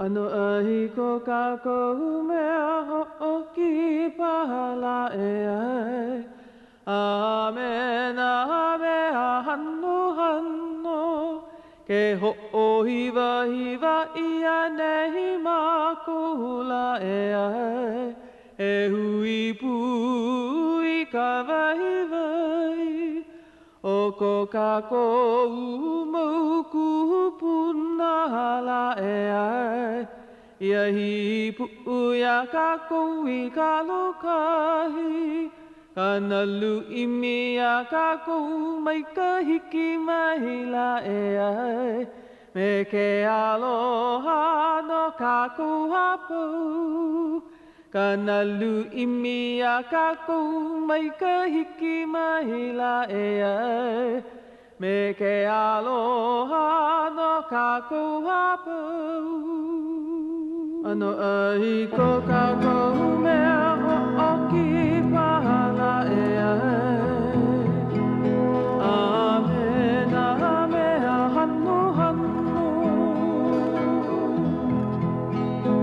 ʻAnoʻai ko kākou mea hoʻokipa lā ʻeā, A me nā mea hanohano, Ke hoʻohiwahiwa ʻia nei mākou lā ʻeā, E hui pū i ka waiwai O ko kākou mau kūpuna lā ʻeā, Ia hīpuʻu iā kākou i ka lōkahi, Ka nalu ʻimi iā kākou mai ka hiki mai lā ʻeā, Me ke aloha no kākou a pau. Ka nalu ʻimi iā kākou mai ka hiki mai lā ʻeā, Me ke aloha no kākou a pau. ʻAnoʻai ko kākou mea hoʻokipa lā ʻeā, A me nā mea hanohano.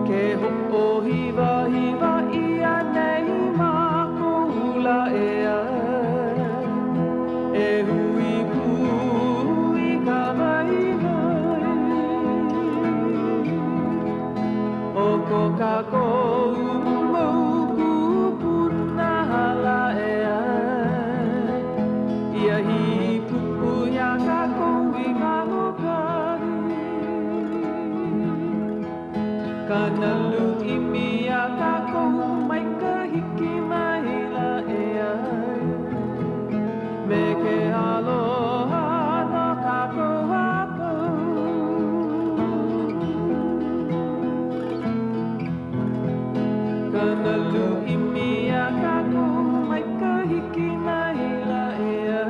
Ke hoʻohiwahiwa ʻia nei mākou lā ʻeā, E hui pū i ka waiwai O ko kākou mau kūpuna lā ʻeā, Ia hīpuʻu iā kākou i ka lōkahi. Ka nalu ʻimi iā kākou mai ka hiki mai lā ʻeā, Me ke aloha no kākou a pau. Ka nalu ʻimi iā kākou mai ka hiki mai lā ʻeā,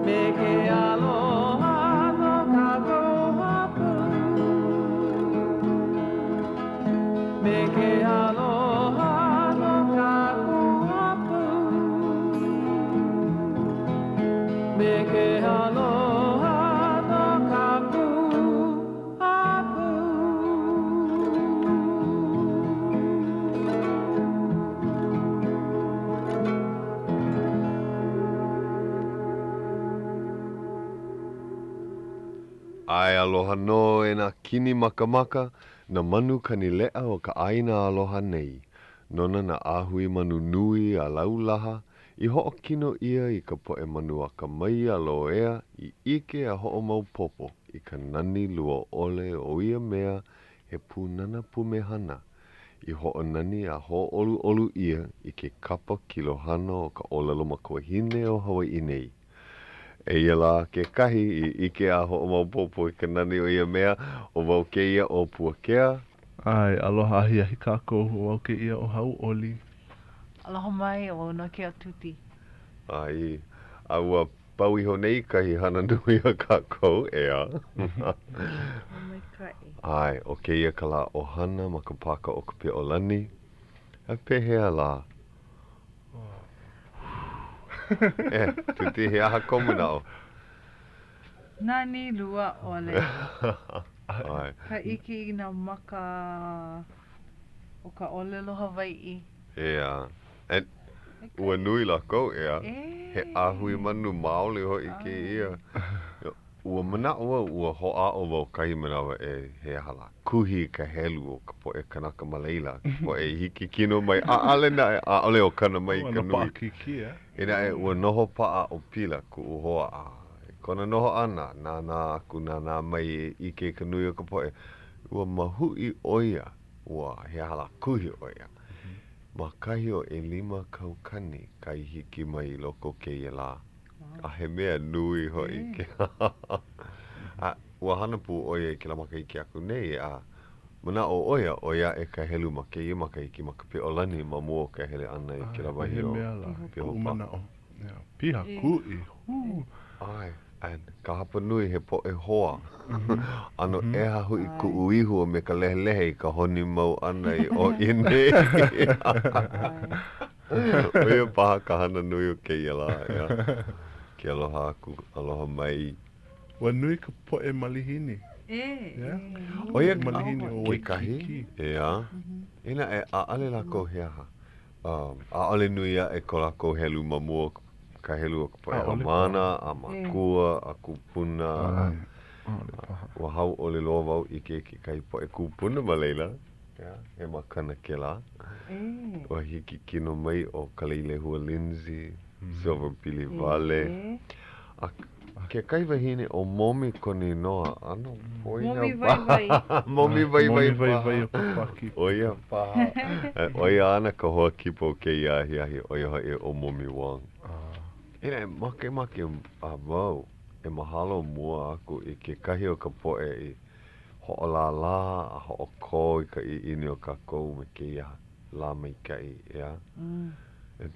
Me ke aloha no kākou a pau. Me ke aloha no kākou a pau. Me ke aloha no kākou a pau. ʻAe aloha nō e nā kini makamaka, nā manu kanileʻa o ka ʻāina aloha nei, nona nā ʻāhui manu nui a laulaha i hoʻokino ʻia i ka poʻe manu akamai a loea i ʻike a hoʻomaopopo i ka nani lua ʻole o ia mea he pūnana pumehana i hoʻonani a hōʻoluʻolu ʻia i ke kapa kilohana o ka ʻōlelo makuahine o Hawaiʻi nei. Eia lā kekahi i ʻike a hoʻomaopopo i ka nani o ia mea, ʻo wau kēia ʻo Puakea. ʻAe, aloha ahiahi kākou, ʻo wau kēia ʻo Hauʻoli. Aloha mai, ʻo wau nō kēia ʻo Tuti. ʻAe, a ua Pau iho nei kahi hana nui a kākou, ʻeā. Maikaʻi. ʻAe, ʻo kēia ka lā ʻohana ma ka pāka o Kapiʻolani. A pehea lā? E, Tuti, he aha kou manaʻo? Nani lua ʻole. ʻAe. Ka ʻike i nā maka o ka ʻōlelo Hawaiʻi. ʻEā. And ua nui lākou, ʻeā. He ʻāhui manu maoli hoʻi kēia. Ua manaʻo au, ua hoʻāʻo wau kahi manawa e he aha lā, kuhi i ka helu o ka poʻe kanaka ma laila, ka poʻe i hiki kino mai. ʻAʻole naʻe, ʻaʻole o kana mai ka nui. Paʻakikī, ʻeā? E naʻe, ua noho paʻa ʻo Pila, kuʻu hoa, a i kona noho ʻana, nānā aku, nānā mai e ʻike i ka nui o ka poʻe, ua mahuʻi ʻo ia, ua he aha lā, kuhi ʻo ia. Ma kahi o 5,000 kai hiki mai i loko o kēia lā, a he mea nui hoʻi ke A ua hana pū ʻo ia i kēlā makahiki aku nei, a manaʻo ʻo ia, ʻoi aʻe ka helu ma kēia makahiki ma Kapiʻolani ma mua o ka hele ʻana i kēlā wahi o Piha Manaʻo. Piha kuʻi. Hū. ʻAe. And ka hapa nui he poʻe hoa. ʻAno ʻeha hoʻi kuʻu ihu a me ka lehelehe i ka honi mau ʻana i ʻō i ʻaneʻi. ʻO ia paha ka hana nui o kēia lā, ʻeā. Ke aloha aku, aloha mai. Ua nui ka poʻe malihini. ʻE, Yeah. ʻe. ʻO ia Malihini o kekahi, Waikīkī. ʻeā. Inā e ʻaʻole lākou he aha. Um, ʻaʻole nui aʻe ko lākou helu ma mua o ka helu o ka poʻe ʻAʻole haumāna paha. a makua a kūpuna. ʻAe, ʻaʻole paha. Ua hauʻoli loa wau ʻike i kekahi poʻe kūpuna ma laila. ʻEā, he makana kēlā. ʻE. Ua hiki kino mai ʻo Kaleilehua Lindsey, Silver Piliwale. ʻE. A kekahi wahine ʻo Momi kona inoa, ʻano poina Momi waiwai. paha. Momi waiwai Momi waiwai paha. o ka pākī. ʻO ia paha. ʻO ia ana ka hoa kipa o kēia ahiahi, ʻo ia hoʻi ʻo Momi Wong. Inā e makemake wau e mahalo mua aku i kekahi o ka poʻe i hoʻolālā a hoʻokō i ka ʻiʻini o kākou me kēia lā maikaʻi, ʻeā? E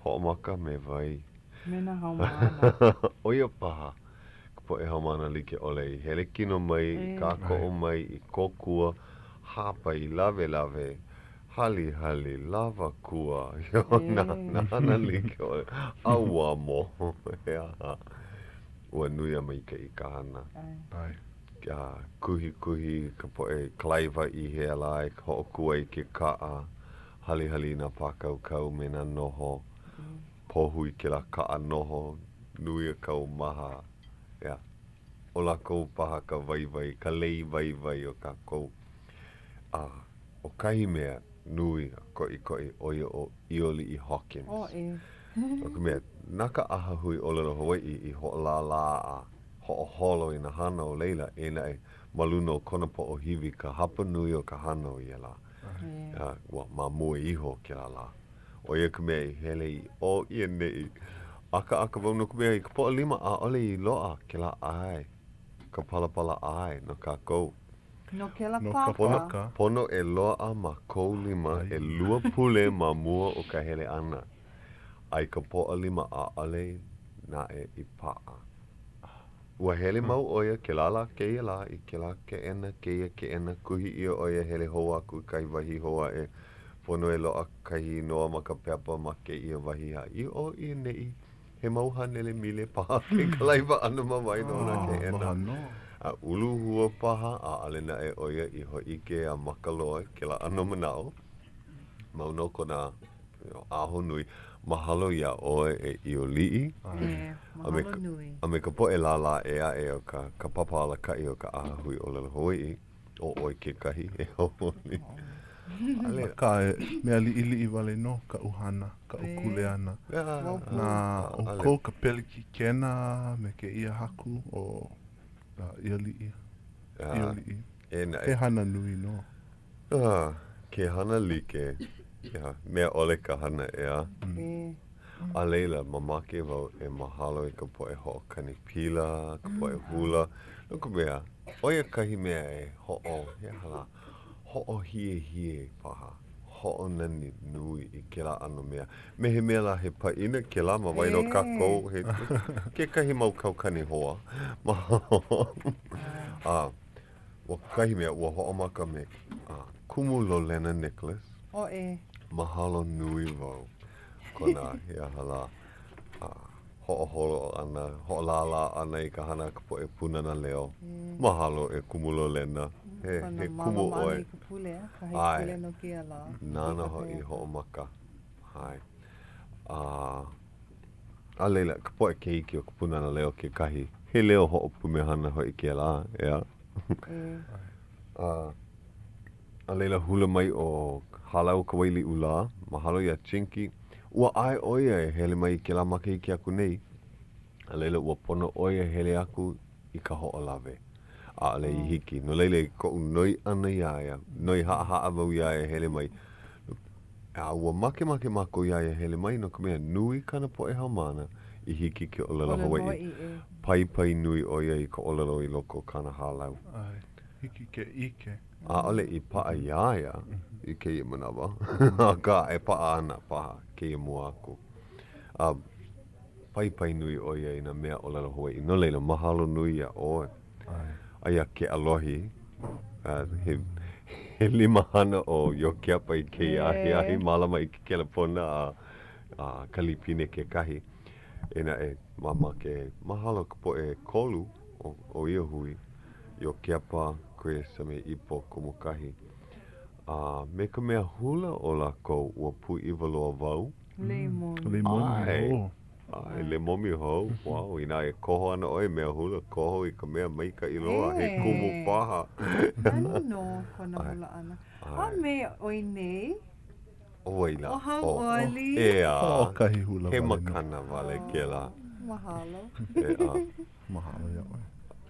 hoʻomaka me wai. Me nā haumāna. ʻO ia paha ka poʻe haumāna like ʻole i hele kino mai, i kākoʻo mai, i kōkua, hāpai, lawelawe, halihali, lawa kua, nā, nā hana like ʻole, ʻauamo, he aha. Ua nui a maikaʻi ka hana. ʻAe. A kuhikuhi ka poʻe kalaiwa i hea lā e hoʻokū ai i ke kaʻa, halihali i nā pākaukau me nā noho, pohu i kēlā kaʻa noho, nui a kaumaha, ʻeā. ʻO lākou paha ka waiwai, ka lei waiwai o kākou. A ʻo kahi mea nui a koʻikoʻi, ʻo ia ʻo ʻIoliʻi Hawkins. ʻO e. No ka mea, na ka ʻAhahui ʻŌlelo Hawaiʻi i hoʻolālā a hoʻoholo i nā hana o laila, eia naʻe, ma luna o kona poʻohiwi ka hapa nui o ka hana o ia lā. A ua ma mua iho o kēlā lā. ʻO ia ka mea i hele i ʻō i ʻaneʻi. ʻAkaʻaka wau no ka mea i ka Pōʻalima ʻaʻole i loaʻa kēlā ʻae, ka palapala ʻae no kākou. No kēlā No ka papa. paka. Pono e loaʻa ma kou lima ʻelua pule ma mua o ka hele ʻana. A i ka Pōʻalima ʻaʻole naʻe i paʻa. Ua hele mau ʻo ia kēlā lā kēia lā i kēlā keʻena kēia keʻena, kuhi ʻia ʻo ia hele hou aku i kahi wahi hou aʻe. Pono e loaʻa kahi inoa ma ka pepa ma kēia wahi a i ʻō i ʻaneʻi. He mau hanele mile paha ke kalaiwa ʻana ma waena o nā keʻena. A uluhua paha, ʻaʻole naʻe ʻo ia i hōʻike a maka loa i kēlā ʻano manaʻo. Mau nō kona ahonui. Mahalo iā ʻoe e ʻIoliʻi. E, mahalo nui. A me ka poʻe lālā ʻē aʻe o ka ka Papa Alakaʻi o ka ʻAhahui ʻŌlelo Hawaiʻi, ʻo ʻoe kekahi e hauʻoli. ʻAʻole. Akā, he mea liʻiliʻi wale nō kaʻu hana, kaʻu kuleana. Na ʻoukou ka pelekikena me kēia haku ʻo ʻIoliʻi. ʻIoliʻi. He hana nui nō. Ah, ke hana like, yeah, mea ʻole ka hana, ʻeā? A laila, mamake wau e mahalo i ka poʻe hoʻokani pila, ka poʻe hula, no ka mea, ʻo ia kahi mea e hoʻo, he aha lā, hoʻohiehie paha, hoʻonani nui i kēlā ʻano mea. Me he mea lā he pāʻina kēlā ma waena o kākou, he, kekahi mau kaukani hoa. Mahalo. A, ʻO kahi mea, ua hoʻomaka me Kumu Lolena Nicholas. ʻO e. Mahalo nui wau kona he aha lā, hoʻoholo ʻana, hoʻolālā ʻana i ka hana a ka poʻe Pūnana Leo. Mahalo e Kumu Lolena. He, he kumu ʻoe. I ka pule, a ka haipule no kēia lā. Nāna hoʻi i hoʻomaka. ʻAe. A, a laila, ka poʻe keiki o ka Pūnana Leo kekahi. He leo hoʻopumehana hoʻi kēlā, ʻeā? A, a laila hula mai ʻo Hālau Kawailiʻulā, mahalo iā Chinky. Ua ʻae ʻo ia e hele mai i kēlā makahiki aku nei. A laila ua pono ʻo ia e hele aku i Kahoʻolawe. ʻAʻole i hiki. No laila i koʻu noi ʻana iā ia, noi haʻahaʻa wau iā ia e hele mai. A ua makemake mākou iā ia e hele mai no ka mea, nui kāna poʻe haumāna i hiki ke ʻōlelo Hawaiʻi. Paipai nui ʻo ia i ka ʻōlelo i loko o kāna hālau. ʻAe, hiki ke ʻike. ʻAʻole i paʻa iā ia i kēia manawa, akā e paʻa ana paha kēia mua aku. A paipai nui ʻo ia i nā mea ʻōlelo Hawaiʻi. No laila, mahalo nui iā ʻoe. A iā Keʻalohi, he, he limahana ʻo Iokepa i kēia ahiahi, mālama i ke kelepona a, a Kalipine kekahi. Eia naʻe, mamake, mahalo ka poʻe ʻekolu o, o ia hui. Iokepa, Chris, a me Ipo Kumukahi. A me ka mea hula o lākou, ua pūʻiwa loa wau. Lei momi. Lei momi ʻAe. hou. ʻAe, lei momi hou. Wow, inā e koho ana ʻoe mea hula, koho i ka mea maikaʻi loa, he kumu paha. Nani nō kona hula ʻana. A me ʻoe nei? ʻO wai lā? ʻO Hauʻoli. ʻEā. Hoʻokahi hula He wale nō. makana wale kēlā. Mahalo. ʻEā. Mahalo iā ʻoe.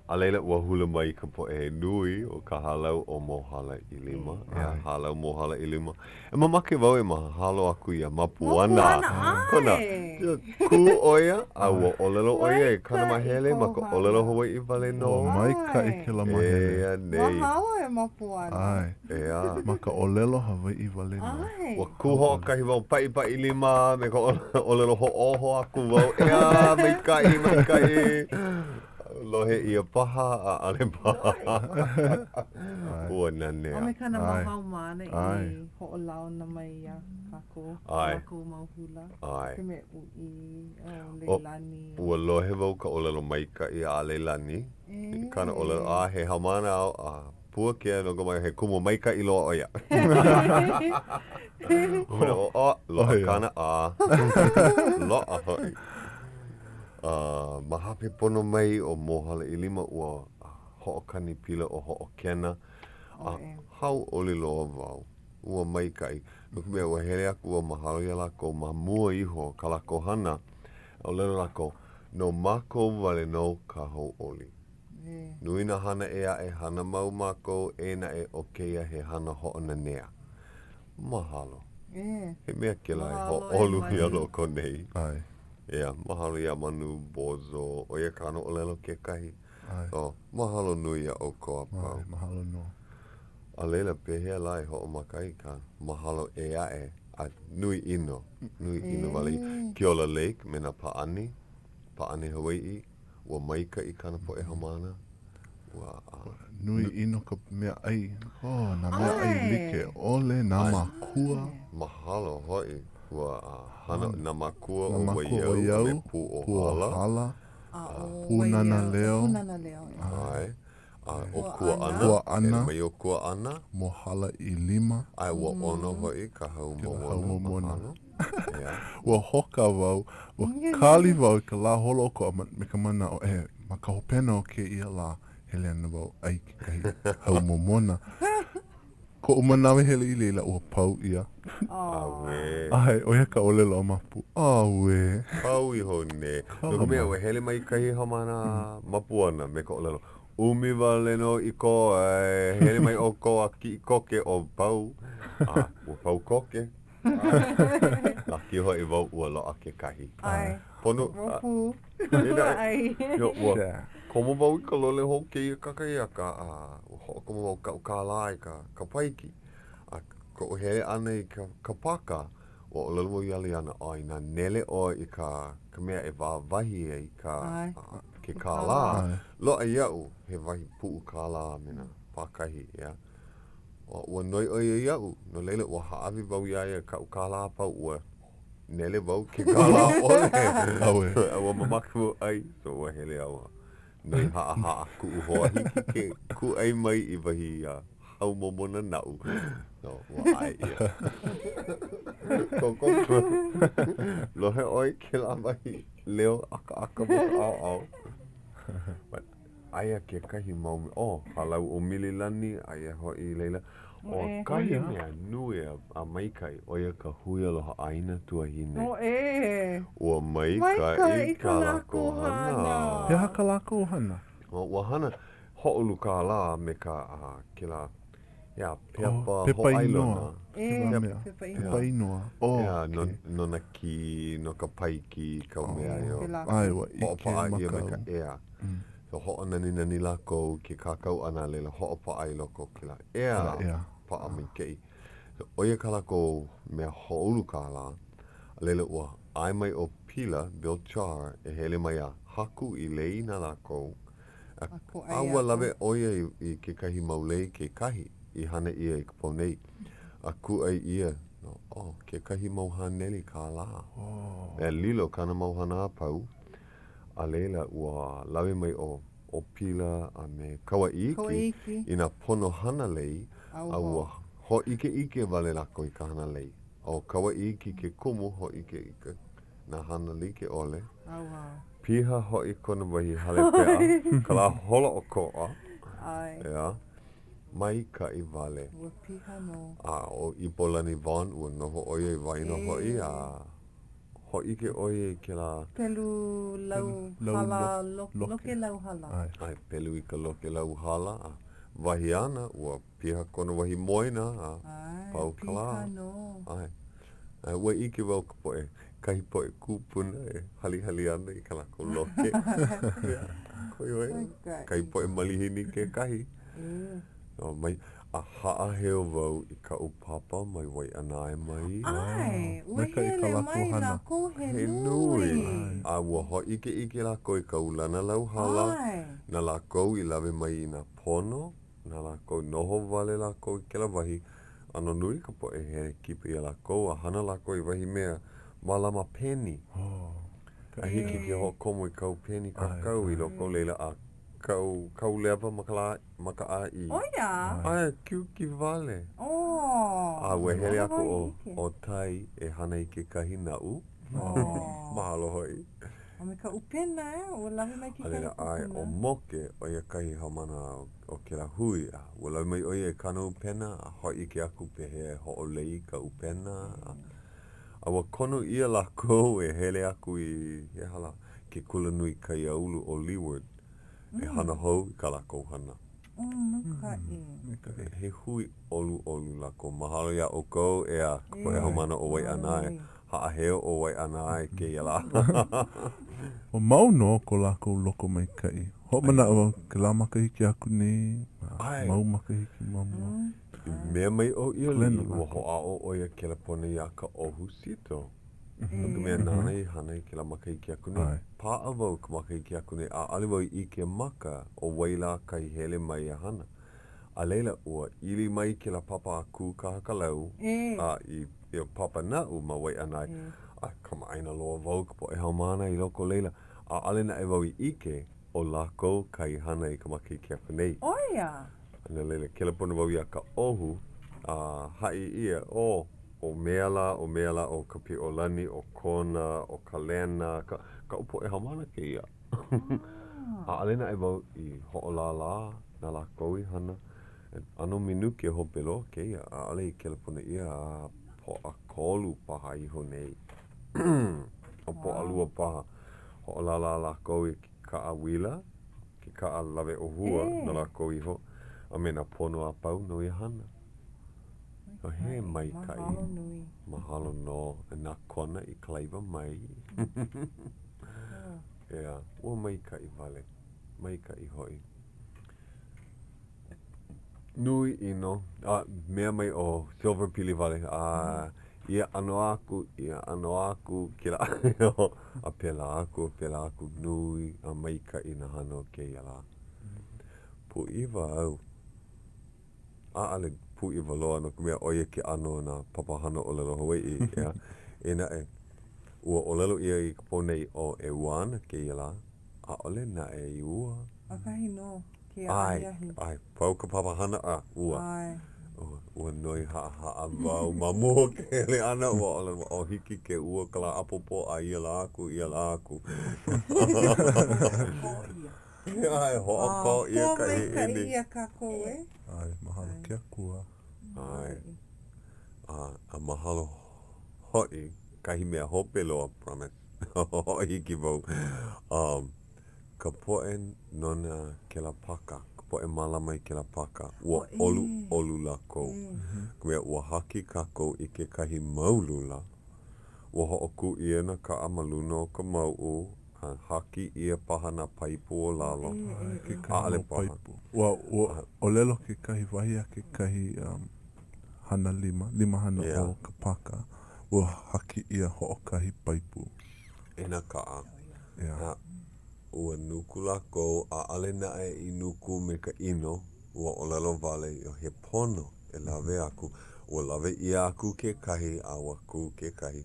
A laila, ua hula mai ka poʻe he nui o ka hālau ʻo Mōhala ʻIlima. ʻEā, hālau Mōhala ʻIlima. E mamake wau e mahalo aku iā Mapuana. Mapuana, ʻae! Kona, kū ʻo ia, a ua ʻōlelo ʻo ia i kāna māhele ma ka ʻōlelo Hawaiʻi wale nō. Ua maikaʻi kēlā māhele. ʻEa nei. Mahalo e Mapuana. ʻAe. ʻEā. Ma ka ʻōlelo Hawaiʻi wale nō. ʻAe. Ua kū hoʻokahi wau paʻipaʻi lima me ka ʻōlelo hoʻōho aku wau, ʻEā, maikaʻi, maikaʻi. Lohe ʻia paha, ʻaʻole paha. Ua nanea. A me kāna mau haumāna i hoʻolauna mai iā kākou, lākou mau hula. ʻAe. Ke me Uʻi, ʻo Leilani. Ua lohe wau ka ʻōlelo maikaʻi a Leilani. I kāna ʻōlelo, a he haumāna au, a Puakea no ka mea he kumu maikaʻi loa ʻo ia. Manaʻo, ʻo, loaʻa kāna ʻā. Loaʻa hoʻi. A ma hope pono mai o Mōhala ʻIlima ua hoʻokani pila ʻo Hoʻokena, a hauʻoli loa wau. Ua maikaʻi. No ka mea, ua hele aku ua mahalo iā lākou ma mua iho o kā lākou hana. ʻŌlelo lākou, no mākou wale nō ka hauʻoli. Nui nā hana ʻē aʻe, hana mau mākou, ʻē naʻe ʻo kēia he hana hoʻonanea. Mahalo. He mea kēlā e hōʻolu iā loko nei. ʻAe. ʻEā, mahalo iā Manu Bozo, ʻo ia kāna ʻōlelo kekahi. ʻAe. So, mahalo nui iā ʻoukou a pau. ʻAe, mahalo nō. A laila, pehea lā e hoʻomaka ai ka mahalo ʻē aʻe a nui ʻino, nui ʻino wale. Keola Lake me nā pāʻani, pāʻani Hawaiʻi, ua maikaʻi kāna poʻe haumāna. Ua, a. Nui ʻino ka mea ʻai. Oh, nā mea ʻai like ʻole, nā mākua. Mahalo hoʻi. Ua hana nā mākua o Waiau a me Pūʻōhala. Pūnana Leo. ʻAe. A ʻo Kuaʻana. Kuaʻana. Hele mai ʻo Kuaʻana. Mōhala ʻIlima. ʻAe, ua ʻono hoʻi ka hau momona. Mahalo. Ua hoka wau, ua kali wau i ka lā holoʻokoʻa me ka manaʻo, e, ma ka hopena o kēia lā, hele ana wau ʻai kekahi hau momona. Koʻu manawa i hele i laila, ua pau ia. Auē. ʻAe, ʻo ia ka ʻōlelo a Mapu. Auē. Pau iho nei. No ka mea, ua hele mai kahi haumāna Mapuana me ka ʻōlelo, ʻUmi wale nō i koe, hele mai ʻoukou a kiʻi koke o pau. A ua pau koke. Laki hoʻi wau ua loaʻa kekahi. ʻAe. Pono. Ua pū. ʻAe. Ua komo wau i ka lole hou kēia kakahiaka a ua hoʻokomo wau kaʻu kālā i ka ka paiki. A koʻu hele ʻana i ka ka pāka, ua ʻōlelo wau iā Liana, ʻo inā nele ʻoe i ka ka mea e wāwahi ai ka ke kālā, loaʻa iaʻu he wahi puʻu kālā me nā pākahi, ʻeā. Ua noi ʻo ia iaʻu, no laila ua hāʻawi wau iā ia kaʻu kālā a pau, ua nele wau ke kālā ʻole. ʻAuē. A ua mamake wau ʻai, so ua hele a ua noi haʻahaʻa kuʻu hoa hiki ke kūʻai mai i wahi hau momona naʻu. So, ua ʻae ʻia. Koko, lohe ʻoe i kēlā wahi leo ʻakaʻaka ma ka ʻaoʻao. But, Aia kekahi mau mea, oh, hālau ʻo Mililani, aia hoʻi i laila. ʻO kahi mea nui a maikaʻi, ʻo ia ka Hui Aloha ʻĀina Tuahine. Ua maikaʻi kā lākou hana. He aha kā lākou hana? Ua hana hoʻoulu kālā me ka kēlā, ʻeā, pepa hōʻailona. Pepa inoa. ʻEā, no nā kī, no ka paiki, ka mea, ʻae, ua ʻike hoʻopaʻa ʻia me ka ʻea. So hoʻonaninani lākou ke kākau ʻana a laila hoʻopaʻa i loko o kēlā ʻea paʻa maikaʻi. So ʻo ia kā lākou mea hoʻoulu kālā. A laila ua ʻae mai ʻo Pila, Bill Char, e hele mai a haku i lei na lākou. A, a ua lawe ʻo ia i, i kekahi mau lei kekahi i hana ʻia i ka pō nei. A kūʻai ʻia no, oh, kekahi mau haneli kālā. Oh. E lilo kāna mau hana a pau. A laila, ua lawe mai ʻo. ʻo Pila a me Kauaʻiiki i nā pono hana lei, a ua hōʻikeʻike wale lākou i ka hana lei. ʻO Kauaʻiiki ke kumu hōʻike i ka nā hana like ʻole. Piha hoʻi kona wahi hale peʻa ka lā holoʻokoʻa. ʻEā. Maikaʻi wale. Ua piha nō. A ʻo Ipolani Vaughn, ua noho ʻo ia i waena hoʻi, a hōʻike ʻo ia i kēlā. Pelu lau hala, loke lau hala. ʻAe, pelu i ka loke lau hala, a wahi āna, ua piha kona wahi moena, a pau ka lā. ʻAe, piha nō. ʻAe. A ua ʻike wau ka poʻe, kahi poʻe kūpuna e halihali ana i kā lākou loke. Kahi poʻe malihini kekahi. No, mai, a haʻaheo wau i kaʻu papa mai Waiʻanae mai. ʻAe, ua hele mai lākou he nui. A ua hōʻikeʻike lākou i ka ulana lauhala. Na lākou i lawe mai i nā pono. Na lākou, noho wale lākou i kēlā wahi. ʻAno nui ka poʻe hele kipa iā lākou a hana lākou i wahi mea mālama peni. A hiki ke hoʻokomo i kāu peni kākau i loko o laila a kau, kau lewa ma ka lā, ma ka ʻāʻī. ʻO ia? ʻAe, kiuki wale. Oh. A ua hele aku ʻo, ʻo Tai e hana i kekahi naʻu. Mahalo hoʻi. A me ka ʻupena, eh? Ua lawe mai kekahi A laila, ʻae, ʻo Moke, ʻo ia kahi haumāna o kēlā hui, a ua lawe mai ʻo ia i kāna ʻupena, a hōʻike aku pehea e hoʻolei i ka ʻupena, a, a ua kono ʻia lākou e hele aku i, he aha lā, ke Kulanui Kaiāulu o Leeward e hana hou i kā lākou hana. Oh, maikaʻi. He hui ʻoluʻolu lākou. Mahalo iā ʻoukou, ʻeā, ka poʻe haumāna o Waiʻanae. Haʻaheo ʻo Waiʻanae kēia lā. Ua mau nō ko lākou lokomaikaʻi. Hoʻomanaʻo au kēlā makahiki aku nei, mau makahiki ma mua. I mea mai ʻo ʻIoliʻi, ua hoʻāʻo ʻo ia kelepona iā Kaʻohu Sito. No ka mea nāna i hana i kēlā makahiki aku nei. Paʻa wau i ka makahiki aku nei, ʻaʻole wau i ʻike maka ʻo wai lā kai hele mai e hana. A laila, ua ili mai kēlā papa a Kūkahakalau a i ia papa naʻu ma Waiʻanae, a kamaʻāina loa wau i ka poʻe haumāna i loko o laila. ʻAʻole naʻe wau i ʻike ʻo lākou kai hana i ka makahiki aku nei. ʻO ia! A no laila, kelepona wau iā Kaʻohu, a haʻi ʻia, ʻo, ʻo mea lā, ʻo mea lā, ʻo Kapiʻolani, ʻo Kona, ʻo Kalena, ka, kaʻu poʻe haumāna kēia. ʻAʻole naʻe wau i hoʻolālā na lākou i hana. ʻAno minuke hope loa kēia, ʻaʻole i kelepona ʻia a Pōʻakolu paha iho nei. ʻO Pōʻalua paha, hoʻolālā lākou i ke kaʻa uila, ke kaʻa lawe ʻōhua no lākou iho, a me nā pono a pau no ia hana. He maikaʻi. Mahalo nui. Mahalo nō na Kona i kalaiwa mai. ʻEā, ua maikaʻi wale. Maikaʻi hoʻi. Nui ʻino. A mea mai ʻo Silver pili wale, a ia ʻano aku, ia ʻano aku, kēlā a pēlā aku, a pēlā aku, nui a maikaʻi nā hana o kēia lā. Pūʻiwa au. ʻAʻole pūʻiwa loa no ka mea ʻo ia ke ʻano o nā papahana ʻōlelo Hawaiʻi, ʻeā. Eia naʻe, ua ʻōlelo ʻia i ka pō nei ʻo e ua ana kēia lā, ʻaʻole naʻe i ua. ʻAkahi nō kēia ahiahi. ʻAe, ʻae, pau ka papahana a ua. ʻAe. Ua, ua noi haʻahaʻa wau ma mua o ke hele ʻana, ua ʻōlelo ʻo hiki ke ua ka lā ʻapōpō a ia lā aku, ia lā aku. Hoʻokō ʻia. ʻAe, hoʻokō ʻia ka ʻiʻini. Pōmaikaʻi ʻia kākou, e. ʻAe, mahalo ke Akua. ʻAe. A, a mahalo hoʻi kahi mea hope loa, promise, hoʻohiki wau, um, ka poʻe nona kēlā pāka, ka poʻe mālama i kēlā pāka, ua ʻoluʻolu lākou. Ka mea, ua haki kākou i kekahi mau lula, ua hoʻokū ʻia nā kaʻa ma luna o ka mauʻu, A haki ʻia paha nā paipu o lalo. ʻAʻole paha. Ua, ua ʻōlelo kekahi wahi a kekahi um, hana lima, limahana o ka pāka, ua haki ʻia hoʻokahi paipu. E nā kaʻa. A ua nuku lākou, ʻaʻole naʻe i nuku me ka ʻino, ua ʻōlelo wale he pono e lawe aku. Ua lawe ʻia aku kekahi, a ua kū kekahi.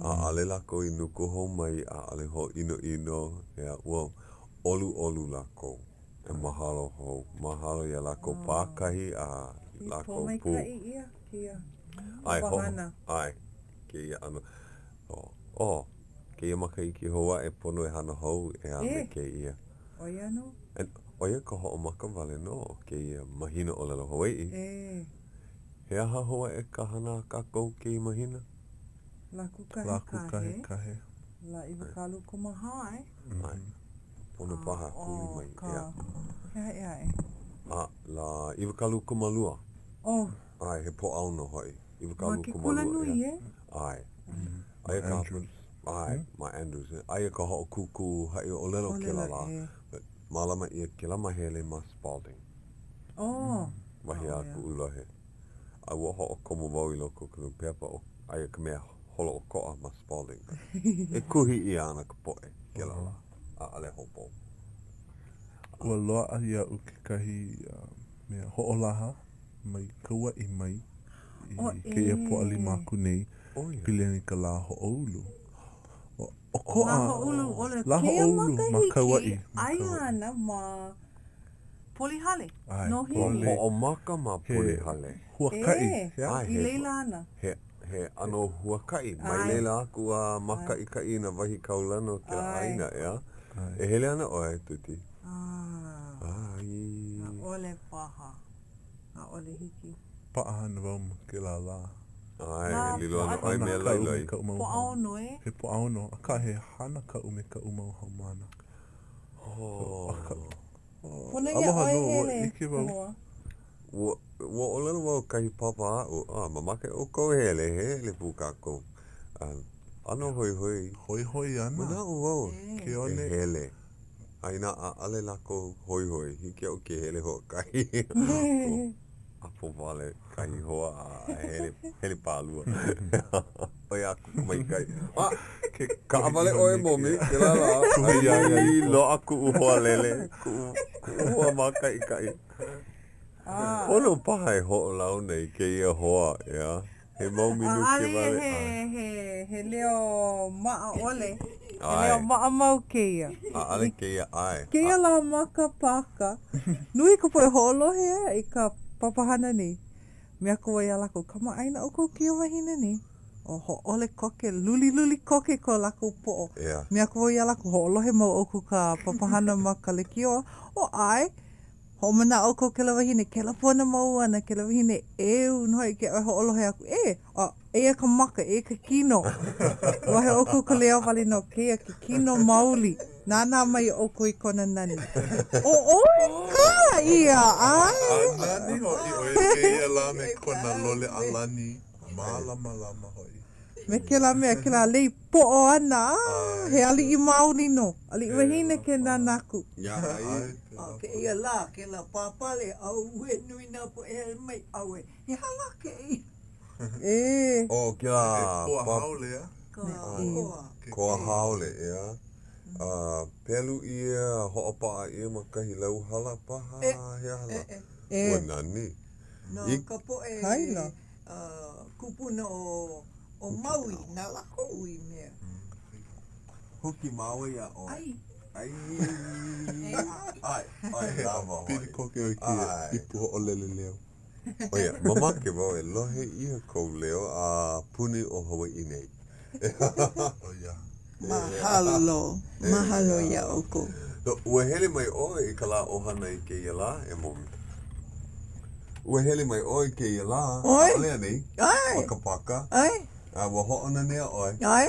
ʻAʻole lākou i nuku hou mai, ʻaʻole hōʻinoʻino, ʻeā, ua ʻoluʻolu lākou. E mahalo hou. Mahalo iā lākou pākahi a lākou pū. I pōmaikaʻi ʻia kēia papahana. ʻAe, kēia ʻano. Oh, kēia makahiki hou aʻe pono e hana hou ʻeā me kēia. ʻO ia nō. ʻO ia ka hoʻomaka wale nō o kēia mahina ʻōlelo Hawaiʻi. He aha hou aʻe ka hana a kākou kēia mahina? Lā kūkahekahe. Lā 24, ʻae? ʻAe. Pono paha, huli mai, ʻeā. He aha ʻē aʻe? A, lā 22. Oh. ʻAe, he Pōʻaono hoʻi. 22. Ma ke kulanui, e? ʻAe. Aia ka Andrews. ʻAe, ma Andrews. Aia ka hoʻokūkū haʻi ʻōlelo kēlā lā. Mālama ʻia kēlā mahele ma Spalding. Oh. Wahi a kuʻu lohe. A ua hoʻokomo wau i loko o ka nūpepa, ʻo aia ka mea holoʻokoʻa ma Spalding. E kuhi ʻia ana ka poʻe kēlā lā. ʻAʻole hopohopo. Ua loaʻa iaʻu kekahi mea hoʻolaha mai Kauaʻi mai i kēia Pōʻalima aku nei pili ana i ka lā hoʻoulu. ʻOkoʻa Lā hoʻoulu ʻole Lā kēia hoʻoulu ma makahiki Kauaʻi. aia ana ma Polihale, ʻAe, no Hilo. Hoʻomaka ma Polihale. Huakaʻi. E, i laila ana. He, he ʻano huakaʻi mai laila aku a mākaʻikaʻi i nā wahi kaulana o kēlā ʻāina, ʻeā? E hele ana ʻoe, Tuti? ʻAe. ʻAʻole paha. ʻAʻole hiki. Paʻahana wau ma kēlā lā. ʻAe, e lilo ana ʻoe mea lailai. Pōʻaono, e? He Pōʻaono, akā he hana kaʻu me kaʻu mau haumāna. Pono iā Aloha ʻoe nō, ua hele, ʻike wau. hoa. Ua, ua ʻōlelo wau kahi papa aʻu, a mamake ʻoukou e hele, hele pū kākou. A, ʻano hoihoi. Hoihoi ana. Manaʻo wau Ke one. e hele. A inā ʻaʻole lākou hoihoi, hiki iaʻu ke hele hoʻokahi. ʻApo wale kahi hoa a hele, hele pālua. ʻOi aku ka maikaʻi. A, kaʻawale ʻoe momi, kēlā lā, ai loaʻa kuʻu hoa lele, kuʻu, kuʻu hoa mākaʻikaʻi. Pono paha e hoʻolauna i kēia hoa, ʻeā? He mau minuke wale. ʻAʻole he, he, he leo maʻa ʻole. He leo maʻamau kēia. ʻAʻole kēia, ʻae. Kēia lā ma ka pāka. Nui ka poʻe hoʻolohe i ka papahana nei. Mea aku wau iā lākou, kamaʻāina ʻoukou kēia wahine nei. O hōʻole koke, luliluli koke ko lākou poʻo. Yeah. Mea aku wau iā lākou, hoʻolohe mau ʻoukou ka papahana ma ka lekiō. O ʻae. Hoʻomanaʻo ʻoukou kēlā wahine, kēlā pona mau ana, kēlā wahine ʻeu nō hoʻi ke hoʻolohe aku, e, a eia ka maka, eia ke kino. Lohe ʻoukou ka leo wale nō, kēia ke kino maoli. Nānā mai ʻoukou i kona nani. ʻO ʻoe kā ia, ʻae. A nani hoʻi ʻo ia kēia lā me kona lole ʻalani mālamalama hoʻi. Me kēlā mea, kēlā lei poʻo ʻana, a he aliʻi maoli nō, aliʻi wahine ke nānā aku. A kēia lā, kēlā pāpale, ʻauē nui nā poʻe hele mai, ʻauē, he aha lā kēia? E. ʻO kēlā He koa haole, a? Ka koa. Koa haole, ʻeā. A pelu ʻia, hoʻopaʻa ʻia ma kahi lau hala paha, he aha lā? Ua nani. No ka poʻe kūpuna o o Maui, na lākou i mea. Huki māua iā ʻoe. Ai. Ai. Ai. Ai, lawa hoʻi. Pili koke ʻoe i kēia ipu hoʻolele leo. ʻO ia, mamake wau e lohe ʻia kou leo a puni ʻo Hawaiʻi nei. ʻO ia. Mahalo. Mahalo iā ʻoukou. Ua hele mai ʻoe i ka lā ʻohana i kēia lā, e Momi? Ua hele mai ʻoe i kēia lā, ʻaʻole anei? ʻAe. Ma ka pāka? ʻAe. A ua hoʻonanea ʻoe? ʻAe.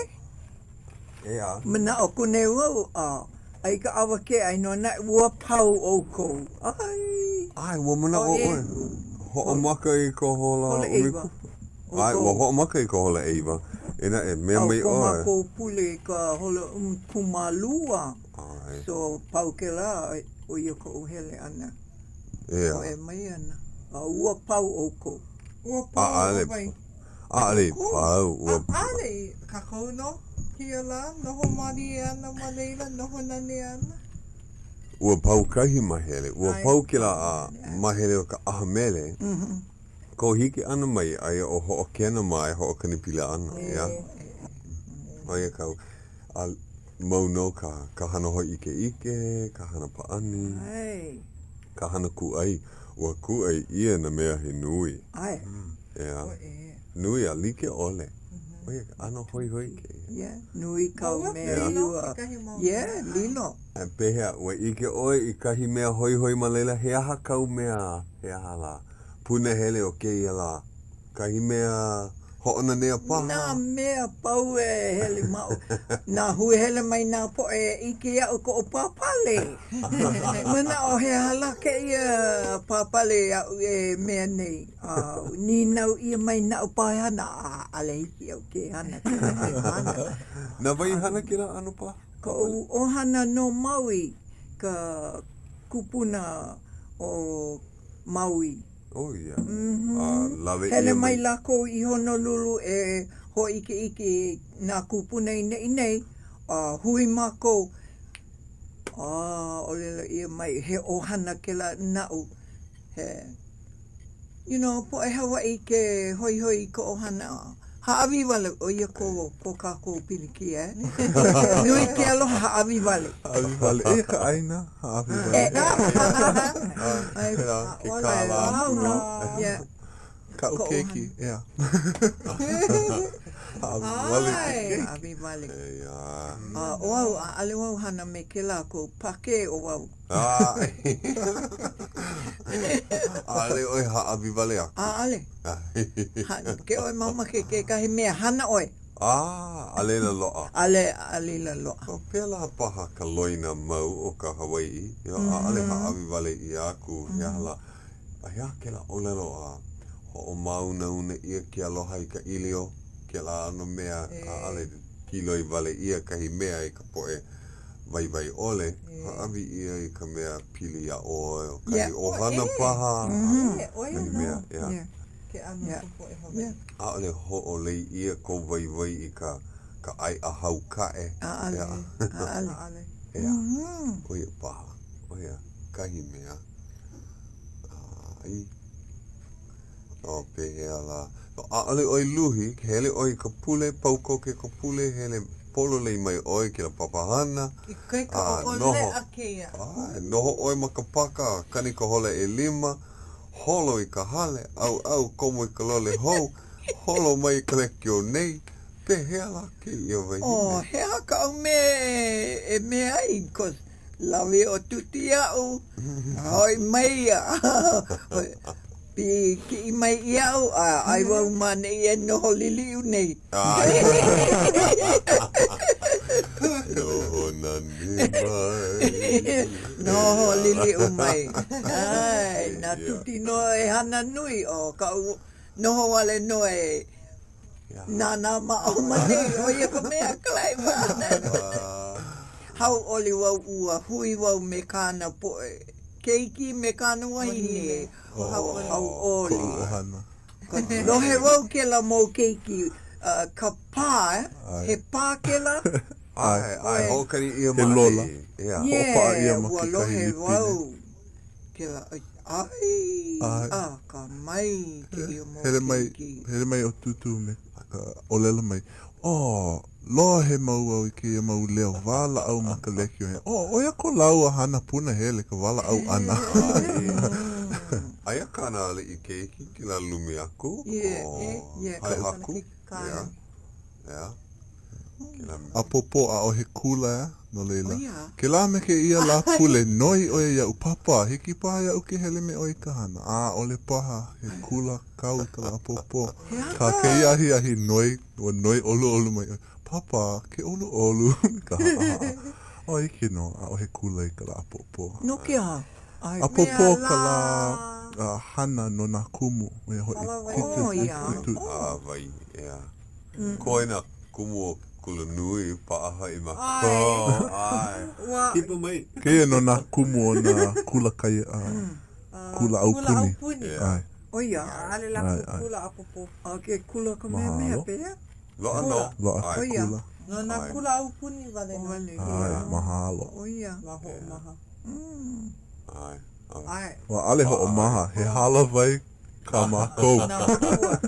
ʻEā. Manaʻo aku nei wau, a i ka awakea ai nō naʻe, ua pau ʻoukou. ʻAe. ʻAe, ua manaʻo ʻoe. Hoʻomaka i ka hola Hola ʻeiwa. ʻAe, ua hoʻomaka i ka hola ʻeiwa. E naʻe, mea mai ʻoe. Pau ko mākou pule i ka hola 12. ʻAe. So, pau kēlā, ʻo ia koʻu hele ʻana. ʻEā. Hoʻi mai ana. A ua pau ʻoukou. Ua pau ʻAʻole. ʻo wai? ʻAʻole i pau. Ua. ʻAʻole. Kākou nō kēia lā, noho mālie ana ma laila, noho nanea ana. Ua pau kahi mahele. Ua pau kēlā mahele o ka ʻaha mele. Kou hiki ʻana mai, aia ʻo Hoʻokena mā e hoʻokani pila ana, ʻeā? ʻO ia kau. A. Mau nō ka, ka hana hōʻikeʻike, ka hana pāʻani, ka hana kūʻai. Ua kūʻai ʻia nā mea he nui. ʻAe. ʻEā. Nui a like ʻole. ʻO ia ʻano hoihoi kēia. Yeah, nui kau mea ua. Yeah, lilo. Pehea, ua ʻike ʻoe i kahi mea hoihoi ma laila? He aha kau mea, he aha lā, punahele o kēia lā? Kahi mea hoʻonanea paha? Nā mea pau e hele ma o nā hui hele mai nā poʻe e ʻike iaʻu koʻu pāpale. Manaʻo he aha lā kēia pāpale aʻu e mea nei. A nīnau ʻia mai naʻu paha e hana, a ʻaʻole hiki iaʻu ke hana kēlā ʻano hana. Na wai i hana kēlā ʻano paha? Koʻu ʻohana no Maui, ka kupuna o Maui. Oh ia. A lawe ʻia mai. Hele mai lākou i Honolulu e hōʻikeʻike i nā kūpuna i neʻi nei, a hui mākou, a ʻōlelo ʻia mai he ʻohana kēlā naʻu, he you know, poʻe Hawaiʻi ke hoihoi i ka ʻohana, hāʻawi wale, ʻo ia ko, ko kākou pilikia, eh? Nui ke aloha hāʻawi wale. Hāʻawi wale. Eia ka ʻāina, hāʻawi wale. Pēlā ke kālā aku. Yeah. Kaʻu keiki, ʻeā. Hāʻawi wale ke keiki. Hāʻawi wale. A ʻo au, ʻaʻole wau hana me kēlā koʻu Pākē ʻo wau. ʻAʻole ʻoe hāʻawi wale aku. ʻAʻole. Ke ʻoe mamake kekahi mea, hana ʻoe. A, a laila loaʻa. ʻAʻole, a laila loaʻa. O, pēlā paha ka loina mau o ka Hawaiʻi, ʻaʻole hāʻawi wale ʻia aku, he aha lā. A he aha kēlā ʻōlelo a hoʻomāunauna ʻia ke aloha i ka ʻīlio, kēlā ʻano mea, ʻaʻole kīloi wale ʻia kahi mea i ka poʻe waiwai ʻole, hāʻawi ʻia i ka mea pili iā ʻoe, o kahi ʻohana paha, kahi mea, ʻeā. ʻAʻole hoʻolei ʻia kou waiwai i ka ka ʻaeʻa haukaʻe. ʻAʻole, ʻaʻole. ʻEā, ʻo ia paha, ʻo ia kahi mea. ʻAi. O, pehea lā? ʻAʻole ʻoe luhi, hele ʻoe i ka pule, pau koke ka pule, hele pololei mai ʻoe i kēlā papahana, Ikaika a noho, ʻoʻoleʻa kēia. ʻae, noho ʻoe ma ka paka a kani ka hola ʻelima, holo i ka hale, ʻauʻau, komo i ka lole hou, holo mai i ka lekiō nei, pehea lā kēia wahine? O, he aha kaʻu mea e mea ai, 'cause Lawe ʻo Tuti iaʻu, hoʻi mai ia, kiʻi mai iaʻu, a ʻai wau ma ʻaneʻi e noho liliʻu nei. Noho nani mai. Noho liliʻu mai. ʻAe, na Tuti nō e hana nui, ʻo kaʻu noho wale nō e Nānā ma o ma nei, ʻo ia ka mea kalaiwa. Hauʻoli wau ua hui wau me kāna poʻe keiki me kāna wahine. Hauʻoli. Lohe wau kēlā mau keiki, ka pā, he pā kēlā? ʻAe, ʻae, hoʻokani ʻia ma He lola. ʻaneʻi. Yeah. Hoʻopaʻa ʻia ma ua kekahi lohe lipine. wau kēlā, ai, akamai kēia mau Hele mai, keiki. hele mai ʻo Tūtū me ka ʻōlelo mai, Oh, lohe mau au i kēia mau leo walaʻau ma ka lekiō. Oh, ʻo ia ko lāua hana punahele ka walaʻau ʻana. Aia kāna aliʻi keiki kēlā lumi aku. Yeah, yeah. Hale haku. Yeah. Yeah. ʻApōpō ʻaʻohe kula, ʻeā, no laila, kēlā me kēia lā pule, noi ʻo ia iaʻu, Papa, hiki paha iaʻu ke hele me ʻoe i ka hana? ʻAʻole paha, he kula kau i ka lā ʻapōpō. Kā kēia ahiahi noi, ua noi ʻoluʻolu mai ʻo ia, Papa, ke ʻoluʻolu, me ka haʻahaʻa. Oh, hiki nō, ʻaʻohe kula i ka lā ʻapōpō. No ke aha? ʻApōpō ka lā hana no nā kumu, ʻo ia hoʻi, teachers institute. Hāwai, ʻeā. Koe nā kumu o ke kulanui paʻa hoʻi ma ko, ʻae. Kipa mai. Kēia no nā kumu o nā kula kai, kula aupuni. ʻAe. ʻO ia. ʻAʻole lākou kula ʻapōpō. A ke kula Kamehameha pehea? Loaʻa nō. Loaʻa ke kula. No nā kula aupuni wale nō. ʻAe, mahalo. ʻO ia. Lā hoʻomaha. ʻAe. ʻAe. Ua ʻaʻole hoʻomaha, he hālāwai kā mākou. Nā makua.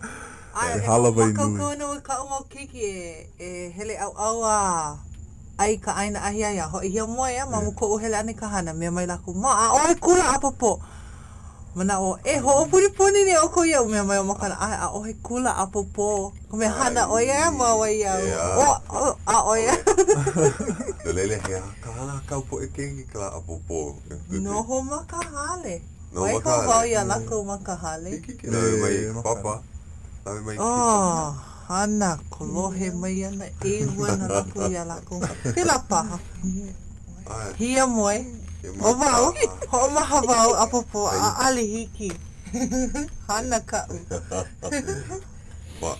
ʻAe, He e hālāwai nui. hoʻomākaukau ana wau i kaʻu mau keiki e, e hele ʻauʻau a ʻai ka ʻaina ahiahi a hoʻi hiamoe a ma mua koʻu hele ʻana i ka hana, mea mai lākou, Ma, ʻaʻohe kula ʻapōpō. Manaʻo, e hoʻopunipuni nei ʻoukou iaʻu, mea mai ʻo Makana, ʻae, ʻaʻohe kula ʻapōpō. Ka mea hana ʻo ia, mau ai au. O, o, ʻaʻohe. No laila, he aha ka hana a kāu poʻe keiki kēlā ʻapōpō? Noho ma ka hale. Noho ma ka hale. Waiho wau iā lākou ma ka hale. Hiki ke lawe mai i ka papa. Lawe mai i ke papa. Oh, hana kolohe mai ana, ʻeu ana lākou iā lākou. Pēlā paha. Hiamoe. ʻO wau, hoʻomaha wau ʻapōpō, ʻaʻole hiki. Hana kaʻu. Ua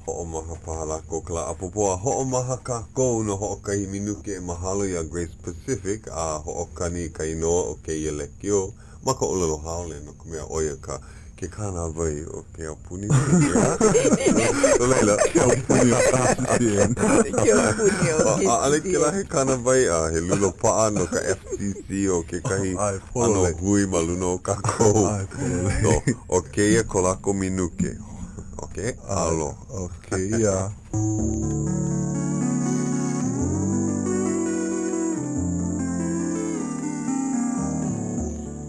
hoʻomaha paha lākou kēlā ʻapōpō a hoʻomaha kākou no hoʻokahi minuke e mahalo iā Grace Pacific a hoʻokani i ka inoa o kēia lekiō ma ka ʻōlelo haole no ka mea ʻo ia ka ke kānāwai o ke aupuni nei, ʻeā? No laila. Ke aupuni o KCCN. Ke aupuni o KCCN. ʻAʻole kēlā he kānāwai a he lula paʻa no ka FCC o kekahi ʻano hui ma luna o kākou. No, ʻo kēia ko lākou minuke. Okay, aloha. ʻO kēia.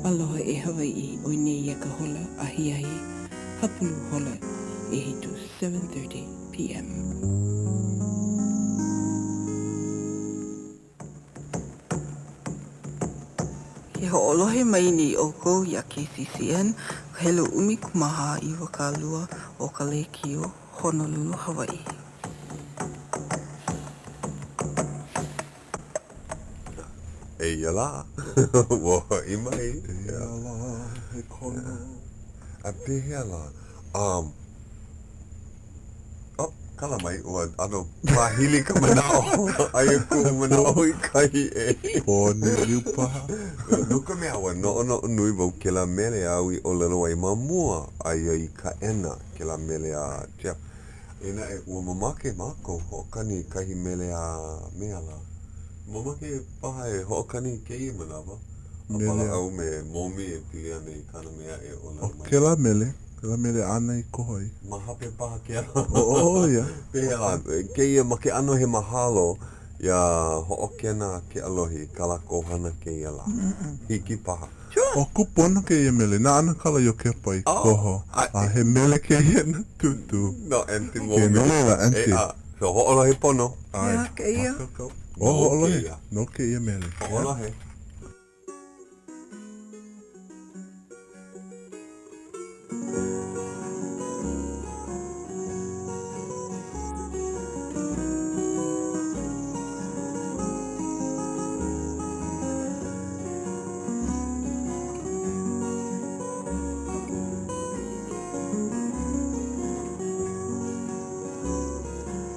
Aloha e Hawaiʻi, ʻoi nei ia ka hola ahiahi hapulu hola ʻehiku, 7:30 PM. Ke hoʻolohe mai nei ʻoukou iā KCCN, ka helu 14 20 o ka lēkiō Honolulu, Hawaiʻi. Eia lā, ua hoʻi mai. Eia lā, he kono. A pehea lā? Um, oh, kala mai, ua ʻano pāhili ka manaʻo. Aia kuʻu manaʻo i kahi ʻē. Pōniliu paha. No ka mea, ua noʻonoʻo nui wau kēlā mele āu i ʻōlelo ai ma mua, aia i Kaʻena kēlā mele a Jeff. Eia naʻe, ua mamake mākou hoʻokani i kahi mele a mea lā. Mamake paha e hoʻokani i kēia manawa. A walaʻau me Momi e pili ana i kāna mea e ʻōlelo mai. ʻO kēlā mele, kēlā mele āna i koho ai. Ma hope paha kēlā. ʻO ia. Pehea lā, kēia ma ke ʻano he mahalo iā Hoʻokena Keʻalohi i kā lākou hana kēia lā. Hiki paha. ʻO kūpono kēia mele, na ʻAnakala Iokepa i koho, a he mele kēia na Tūtū. No Aunty Momi. Ke mele la Aunty. ʻEā, so hoʻolohe pono. ʻAe. Mea kēia. ʻO hoʻolohe, no kēia mele. Hoʻolohe.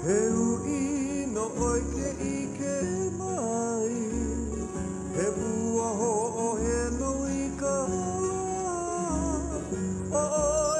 He uʻi nō ʻoe ke ʻike mai, He pua hoʻoheno i ka lā.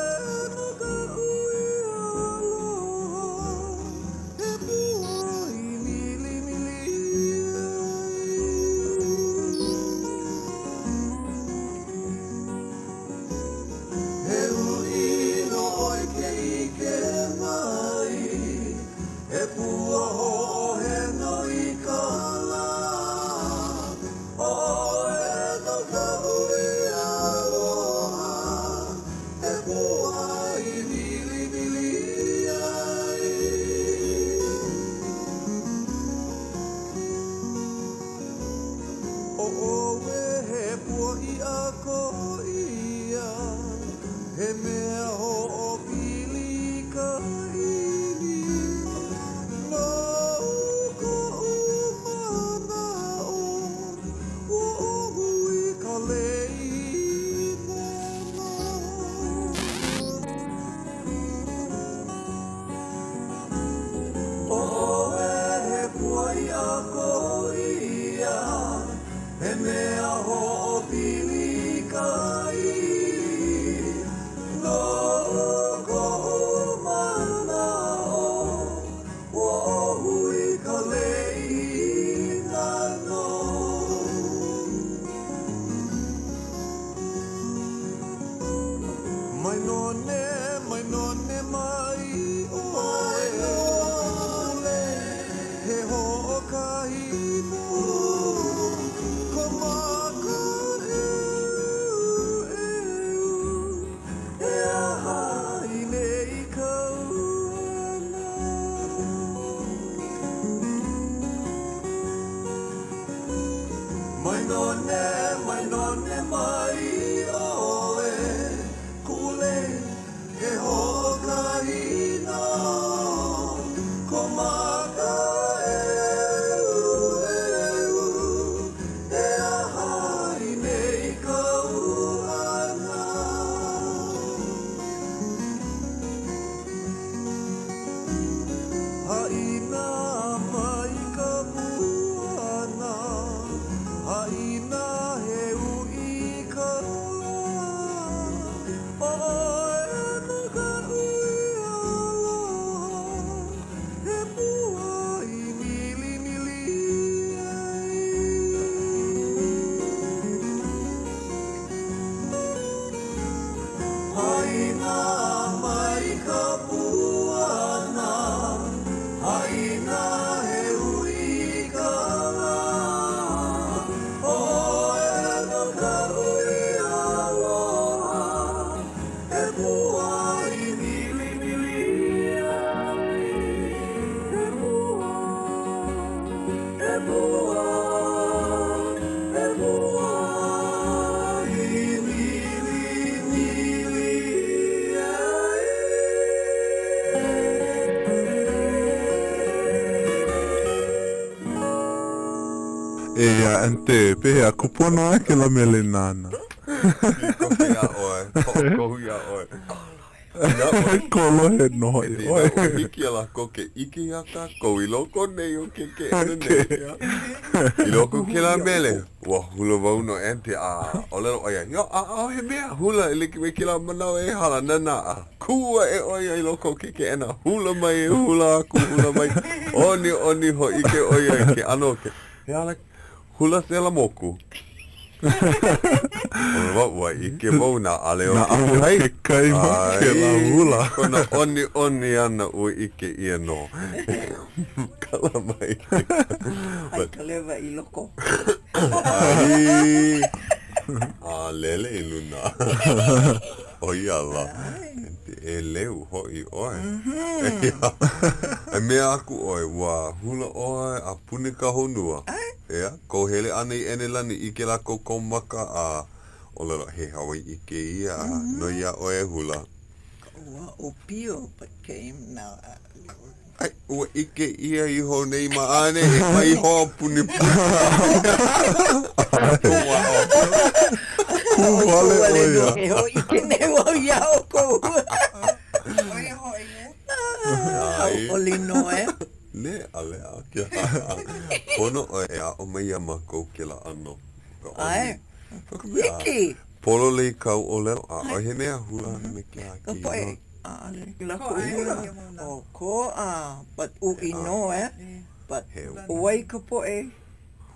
Eia, Aunty, pehea, kūpono ʻae kēlā mele nāna? Pili koke iā ʻoe, hoʻokohu iā ʻoe. Inā ʻoe. Kolohe nō hoʻi Inā ʻoe. ua hiki iā lākou ke ʻike iā kākou i loko nei o ke keʻena nei, ʻeā. I loko o kēlā mele, ua hula wau no Aunty a ʻōlelo ʻo ia, Yo, ʻaʻohe mea hula e like me kēlā manawa e hala, nānā a kū aʻe ʻo ia i loko o ke keʻena, hula mai e hula aku, hula mai, ʻoniʻoni hōʻike ʻo ia i ke ʻano o ke, he ala Hula selamoku. ʻO ua ʻike wau nā ʻale o ke kai. Nā ʻale o ke kai ma kēlā hula. Ai, kona ʻoniʻoni ʻana ua ʻike ʻia nō. Kala mai. Ai ka lewa i loko. Ai, a lele i luna. ʻO ia ala. ʻEleu hoʻi ʻoe. E mea aku ʻoe, ua hula ʻoe a puni ka honua. ʻEā, kou hele ʻana i ʻEnelani, ʻike lākou kou maka a ʻōlelo, he Hawaiʻi kēia, a noi iā ʻoe e hula. Ua ʻōpio, but came now. Ai, ua ʻike ʻia iho nei ma ʻaneʻi, mai hoʻopuni Kū wale ʻo ia. E hōʻike nei wau iā ʻoukou. ʻO ia hoʻi e. Hauʻoli nō e. Leʻa, leʻa ke Pono ʻoe e aʻo mai iā mākou kēlā ʻano. ʻAe. Hiki. Pololei kāu ʻōlelo, ʻaʻohe mea hula me ke Ka poʻe ʻaʻole lākou hula. ʻOkoʻa, but uʻi nō e. But ʻo wai ka poʻe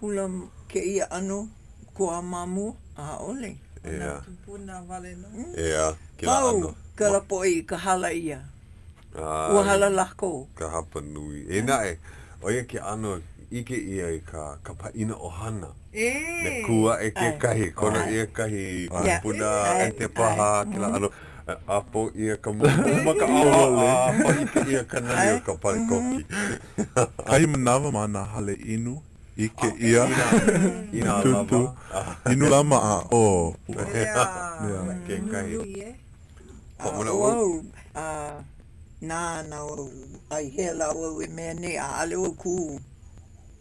hula kēia ʻano koa ma mua? ʻAʻole. ʻO nā kūpuna wale nō. ʻEā, kēlā ʻano. Pau kēlā poʻe i ka hala ʻia. Ua hala lākou. Ka hapa nui. Eia naʻe, ʻo ia ke ʻano ʻike ʻia i ka ka pāʻina ʻohana. Me kū aʻe kekahi, kono ʻia kahi kupuna ʻente paha, kēlā ʻano, ʻapo ʻia ka moʻomeheu ma ka ʻaoʻao a hōʻike ʻia ka nani o ka palekoki. Kahi manawa ma nā hale inu, ʻike ʻia, Inā tūtū, lama. inu lama a ʻo. Kekahi. A ʻo au, a nānā wau, a i hea lā wau e mea nei, ʻaʻole wau kū,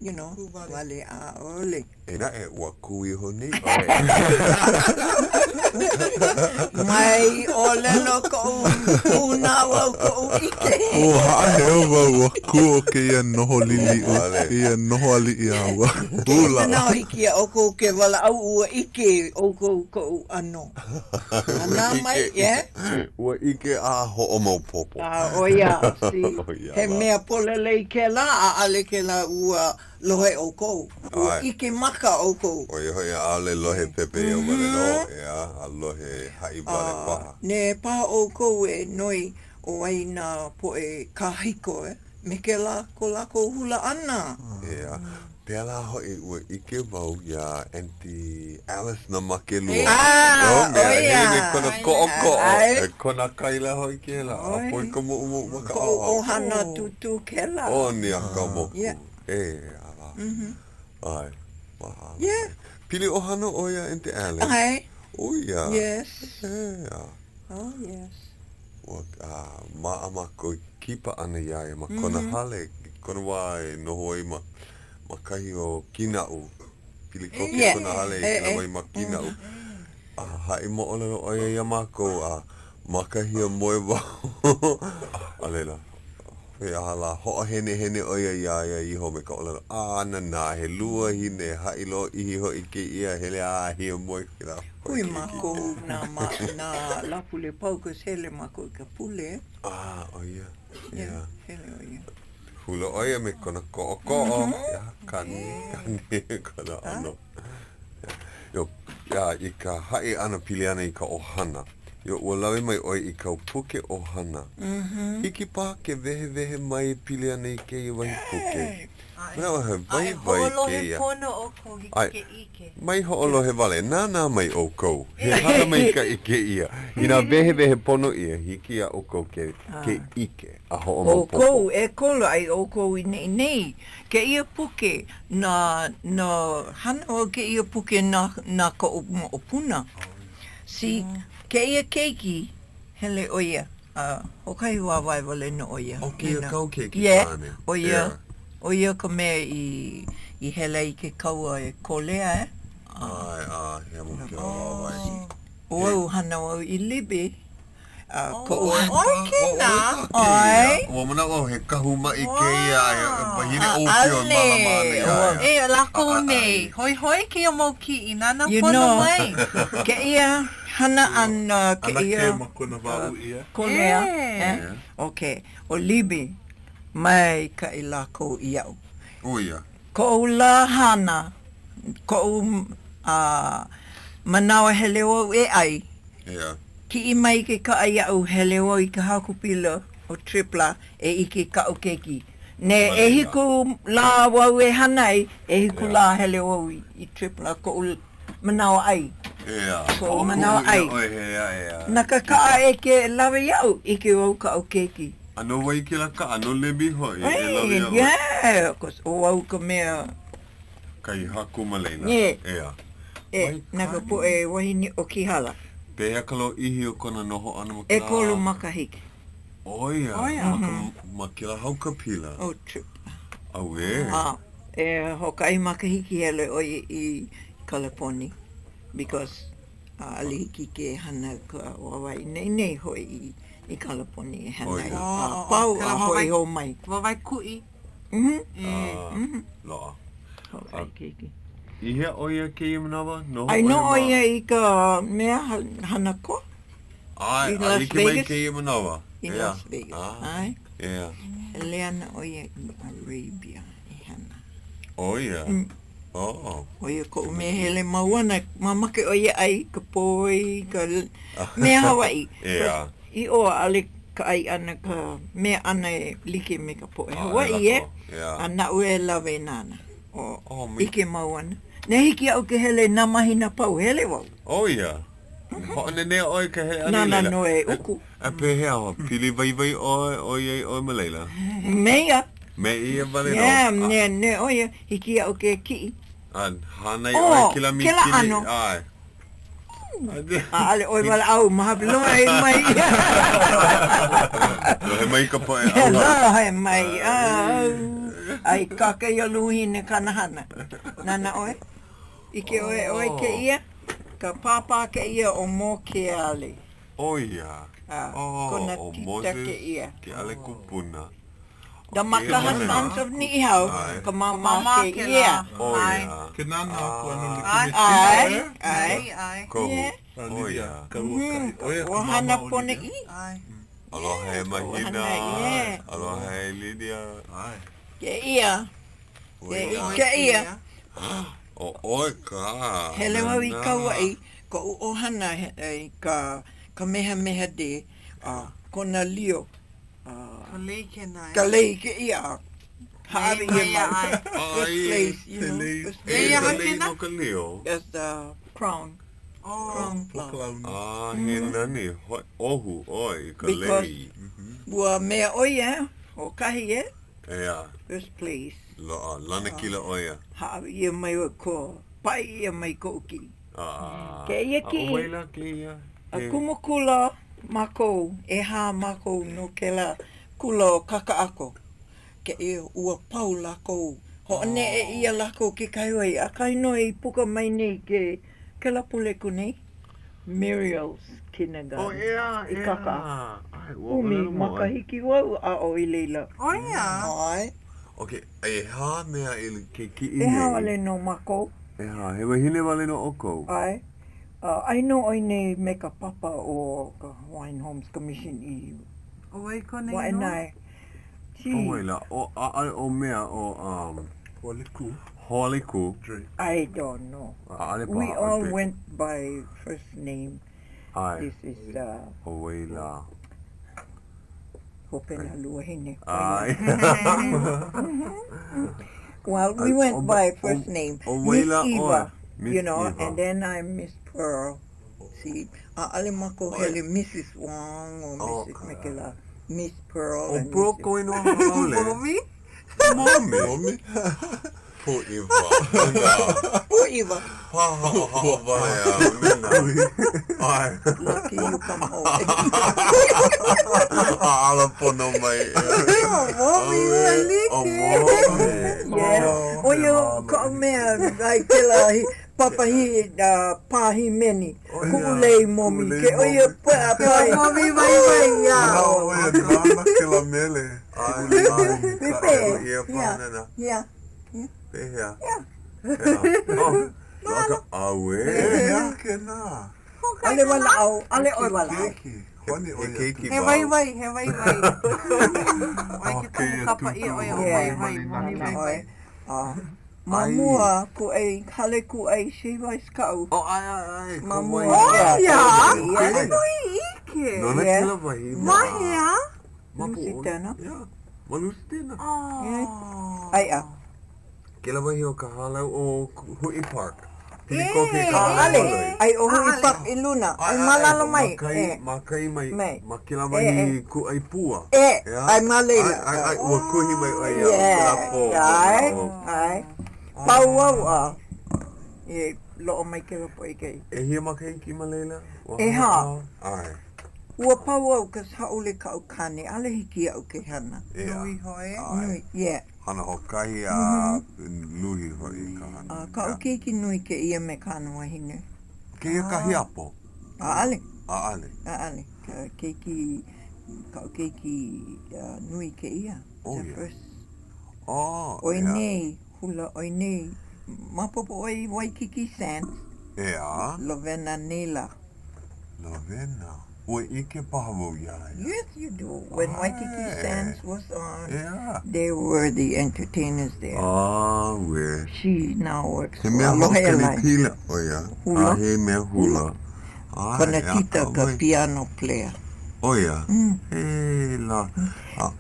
you know, wale, ʻaʻole. Eia naʻe, ua kū iho nei ʻoe. Mai ʻōlelo koʻu kūnāwau koʻu ʻike. Ua haʻaheo wau ua kū o kēia noho liliʻu, kēia noho aliʻi a ua hula. Manaʻo hiki iā ʻoukou ke walaʻau ua ʻike ʻoukou koʻu ʻano. Nānā mai, yeah. Ua ʻike a hoʻomaopopo. A ʻo ia, see, he mea pololei kēlā, ʻaʻole kēlā ua lohe ʻoukou, ua ʻike maka ʻoukou. ʻO ia hoʻi, ʻaʻole lohe pepeiao wale nō, ʻeā, a lohe haʻi wale paha. Ne paha ʻoukou e noi ʻo wai nā poʻe kahiko, eh? Me kēlā ko lākou hula ʻana. ʻEā, pēlā hoʻi ua ʻike wau iā Aunty Alice Namakelua. Ah, mea, ʻo ia. hele me kona koʻokoʻo, e kona kaila hoʻi kēlā, a poi ka muʻumuʻu ma ka Koʻu ʻaoʻao. ʻohana tūtū kēlā. ʻO Niakamoku. E ala. ʻAe, mahalo. Yeah. Pili ʻohana ʻoe iā Aunty Alice? ʻAe. ʻO ia. Yes. ʻEā. Oh, yes. Ua maʻa mākou i ke kipa ʻana iā ia ma kona hale, i kona wā e noho ai ma ma kahi o Kīnaʻu. Pili koke kona hale i kēlā wahi ma Kīnaʻu. A haʻi moʻolelo ʻo ia iā mākou a ma ka hiamoe wau. A laila, he aha lā, hoʻohenehene ʻo ia iā ia iho me ka ʻōlelo, ʻĀnana, he luahine haʻi lōʻihi hoʻi kēia, hele a hiamoe kēlā. Hui mākou nā ma nā Lāpule pau cause hele mākou i ka pule. Ah, ʻo ia. Yeah, hele ʻo ia. Hula ʻo ia me kona koʻokoʻo. Yeah, kani, kani kona ʻano. Yo, yeah, i ka haʻi ʻana pili ana i ka ʻohana. Yo, ua lawe mai ʻoe i kāu puke ʻohana. Hiki paha ke wehewehe mai e pili ana i kēia wahi puke. Manaʻo he A e waiwai hoʻolohe kēia. pono ʻoukou, hiki ʻAe, ke ʻike. mai hoʻolohe wale, nānā mai ʻoukou. He hana maikaʻi kēia. Inā wehewehe pono ʻia, hiki iā ʻoukou ke, ke ʻike a hoʻomaopopo. ʻOukou, ʻekolu ai ʻoukou i neʻi nei. Kēia puke, na, na, hana wau kēia puke na, na koʻu moʻopuna. See, kēia keiki, hele ʻo ia, a hoʻokahi wāwae wale nō ʻo ia. ʻO kēia kāu keiki Yeah, kāne. ʻo ia, Yeah. ʻO ia ka mea i i hele i ke kaua e Kolea, eh? ʻAe, ʻae, he amo kēlā wāwae. ʻO au, hana au i Libi, a koʻu ʻO ʻoe kēlā? ʻAe. Ua manaʻo au he kahu maʻi kēia a he wahine ʻōpio e mālama ana iā ia. E, lākou nei, hoihoi kēia mau kiʻi, nānā pono mai. Kēia hana ʻana kēia. ʻAnakē ma kona wā uʻi, eh? Kolea, eh? Okay, ʻo Libi, maikaʻi lākou iaʻu. ʻO ia. Koʻu lā hana, koʻu manawa hele wau e ʻai. Yeah. Kiʻi mai ke kaʻa iaʻu, hele wau i ka haukapila ʻo Tripler e ʻike i kaʻu keiki. Ne ʻehiku lā wau e hana ai, ʻehiku lā hele wau i Tripler koʻu manawa ʻai. Yeah. Koʻu manawa ʻai. Na ka kaʻa e ke lawe iaʻu, ʻike wau kaʻu keiki. A no wai kēlā kaʻa, no Libi hoʻi e lawe iā ʻoe? Yeah, cause ʻo wau ka mea. Kai haku ma laila. Yeah. ʻEā. E, na ka poʻe wahine ʻoki hala. Pehea ka lōʻihi o kona noho ʻana ma kēlā? ʻEkolu makahiki. ʻO ia? ʻO ia. Ma ka, ma kēlā haukapila? ʻO Tripler. Auē. A, e hoʻokahi makahiki hele ʻo ia i Kaleponi because ʻaʻole hiki ke hana ka wāwae nei nei hoʻi i i Kaleponi e hana ai. A pau a hoʻi hou mai. Wāwae kuʻi. Mhm. Loaʻa. Hoʻokahi keiki. I hea ʻo ia kēia manawa? Noho ʻo ia ma. Ai nō ʻo ia i ka mea hana koa. ʻAe, a hiki mai kēia manawa. I Las Vegas. ʻAe. ʻEā. Hele ana ʻo ia i Arabia e hana. ʻO ia? Oh. ʻO ia koʻu mea hele mau ana, mamake ʻo ia ʻai ka poi, ka mea Hawaiʻi. ʻEā. ʻIʻo ʻaʻole ka ʻai ʻana ka mea ʻana e like me ka poʻe Hawaiʻi, e? A naʻu e lawe nāna. ʻO, ʻike mau ana. Ne hiki iaʻu ke hele nā mahina pau, hele wau. ʻO ia. Hoʻonanea ʻoe ka hele ʻana i laila. Nāna nō e uku. A pehea, pili waiwai ʻoe ʻoiai ʻoe ma laila? Me ia. Me ia wale nō. Yeah, me, me ʻo ia, hiki iaʻu ke kiʻi. A hānai ʻoe i kēlā mīkini. Oh, kēlā ʻano. ʻAe. ʻAʻole ʻoe walaʻau, mahalo lohe mai. Lohe mai ka poʻe ʻauhau. Lohe mai, au. A i kā kēia luahine kāna hana. Nānā ʻoe? ʻIke ʻoe ʻoe kēia? Ka pāpā kēia o Mo Keale. ʻO ia. A, Oh, kona ʻo tita Moses kēia. Keale kupuna. The Makaha Sons of Niʻihau, ka māmā kēia. ʻO ia. Ke nānā aku ana like me Tina, ʻAe, eh? ʻae. ʻAe. Kohu. Yeah. A ʻO Lydia, ia. ka huakaʻi. ʻO ia ka Ua hana māmā o ponoʻī. Lydia. ʻAe. Aloha e Mahina. yeah. Aloha e Lydia. ʻAe. Kēia. Kēia. ʻO ʻoe ka. Hele wau i Kauaʻi, koʻu ʻohana i ka Kamehameha Day, a kona lio. Ka lei kēnā. Ka lei kēia. Hāʻawi ʻia mai. First place, you know. First place. He aha kēnā? No ka lio. That's the crown. Crown flower. Ah, he nani. ʻOhu ʻoe i ka lei. Because ua mea ʻo ia, hoʻokahi e. ʻEā. First place. Loaʻa, lanakila ʻo ia. Hāʻawi ʻia mai ʻoe ko, paʻi ʻia mai koʻu kiʻi. A, Kēia a kiʻi. ʻo wai lā kēia? A kumu kula mākou, ʻehā mākou no kēlā kula o Kakaʻako. Kēia, ua pau lākou. Hoʻoneʻe ʻia lākou kekahi wahi, ʻakahi nō i puka mai nei ke, kēlā pule aku nei. Muriel's Kindergarten Oh, ʻeā, i ʻeā. Kakaʻako. ʻAe, ua ʻUmi ʻōlelo mua ʻoe. makahiki wau aʻo i laila. ʻO ia? ʻAe. Okay, ʻehā mea i ke kiʻi nei. ʻEhā wale nō mākou. ʻEhā, he wahine wale nō ʻoukou. ʻAe. ʻAe nō ʻoe nei me ka papa o ka Hawaiian Homes Commission i ʻO wai kona inoa? Waiʻanae. ʻO wai lā? ʻO, ʻaʻole ʻo mea, ʻo, um. Hoalekū. Hoalekū. Drake. I don't know. ʻAʻole paha. We all went by first name. ʻAe. This is uh, ʻO wai lā? Hopena Luahine. ʻAe. Well, we went by first name. ʻO wai Miss lā ʻoe? Eva, Miss you know, Eva. and then I'm Miss Pearl. See, ʻaʻole mākou hele Mrs. Wong or Oh, Mrs. Mekela, Miss Pearl ʻO and Pearl Mrs. kou inoa haole? Momi? Momi. Momi? Pūʻiwa. Nena. Pūʻiwa. Pāhaʻohaʻo wale au. Nena. ʻAe. Lucky you come home. ʻAʻala pono mai ʻea. Momi ua like. ʻO momi. Yeah. ʻO ia kaʻu mea ai kēlā papa hi, pā hīmeni. Kuʻu lei momi. Ke ʻo ia pā pā. Momi waiwai ia. Manaʻo ʻo ia nāna kēlā mele. ʻAe, ʻae. Pepe. Ia paha nena. Yeah. Pehea? Yeah. Oh, laka, auē. Pehea kēnā? ʻAʻole walaʻau, ʻaʻole ʻoe walaʻau. Keiki, honi ʻo He ia. keiki He wau. waiwai, he waiwai. ʻOe ke kumu kapa ʻia ʻoe ʻo waiwai, momi waiwai. A ma mua, kūʻai, hale kūʻai shave ice kaʻu. Oh, ʻae, ʻae, ʻae. Ma Ko mua. wai. ʻO ia? Okay. ʻAʻole nō i ʻike. Nona Yeah. kēlā wahi. Ma hea? Ma Puʻu- Lusitana. Yeah. Ma Lusitana. Oh. ʻAiʻa. Kēlā wahi o ka hālau o Hui Park. Pili koke i ka ʻAʻole. hālau. ʻAi ʻo Hui Park i luna. ʻAi ma lalo mai. Ma kai, E. ma kai mai, Mai. ma kēlā wahi kūʻai pua. E. Yeah. ʻAe ma laila. ʻAe, ʻae, ʻae, ua kuhi mai ʻoe iaʻu kēlā pō. ʻAe, ʻae. Pau au a e loaʻa mai kēlā poʻe kai. ʻEhia makahiki ma laila? Ua ʻEhā. ʻAe. Ua pau au cause hāʻule kaʻu kāne, ʻaʻole hiki iaʻu ke hana. Yeah. Nui hoʻi. Nui, yeah. Hana hoʻokahi a luhi hoʻi ka hana. A kaʻu keiki nui kēia me kāna wahine. Kēia ka hiapo? ʻAʻole. ʻAʻole. ʻAʻole. Ka keiki, kaʻu keiki nui kēia. Oh, The yeah. first. Oh, ʻOi yeah. nei, hula ʻoi nei, maopopo ʻoe i Waikiki Sands. ʻEā. Lowena Naylor. Lowena. Ua ʻike paha wau iā ia. Yes, you do. When Waikiki ʻAe. Sands was on, ʻEā. they were the entertainers there. Auē. She now works He for mea Aloha hoʻokani Airlines. pila ʻo ia. Hula. A he mea hula. ʻAe, Kona tita ka ʻaʻole. piano player. ʻO ia? He lā.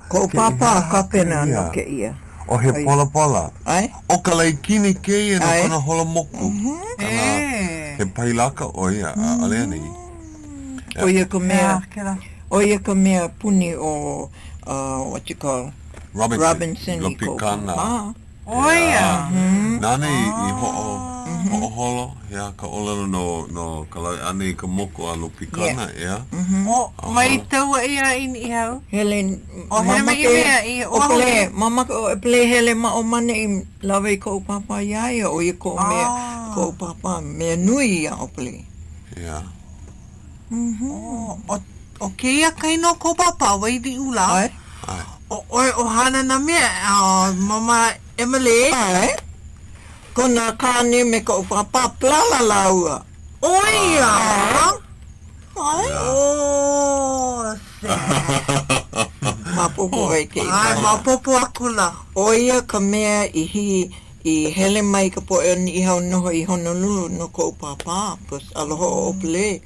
Koʻu pāpā kāpena no kēia. ʻO he palapala. ʻAe. ʻO ka laikini kēia no ʻAe. kona holo moku. Kana, he pailaka ʻo ia, ʻaʻole anei? ʻO ia ka mea, ʻo ia ka mea puni ʻo, what you call, Robinson. Robinson i koʻu Lopikana. pāpā. ʻO ia. Nāna i, i hoʻo, hoʻoholo, he aha ka ʻōlelo no, no ka lawe ʻana i ka moku a Lopikana, ʻeā? ʻO, mai Kauaʻi a i Niʻihau. Hele, ʻO hele mai i mea i ʻo Oʻahu. Pele, mamake ʻo Pele hele ma o maneʻi lawe i koʻu pāpā iā ia, ʻo ia koʻu mea, koʻu pāpā mea nui iā ʻo Pele. ʻEā. ʻO, ʻo kēia kaina o kou pāpā, Wailiʻula. ʻAe. ʻAe. ʻO ʻoe ʻo Hananamea, a Mama Emily. ʻAe. Kona kāne me koʻu pāpā, palala lāua. ʻO ia? ʻAe. Oh, sad. Maopopo ʻoe kēia. ʻAe, maopopo akula. ʻO ia ka mea i hi, i hele mai ka poʻe o Niʻihau noho i Honolulu no koʻu pāpā, because aloha ʻo ʻŌpele.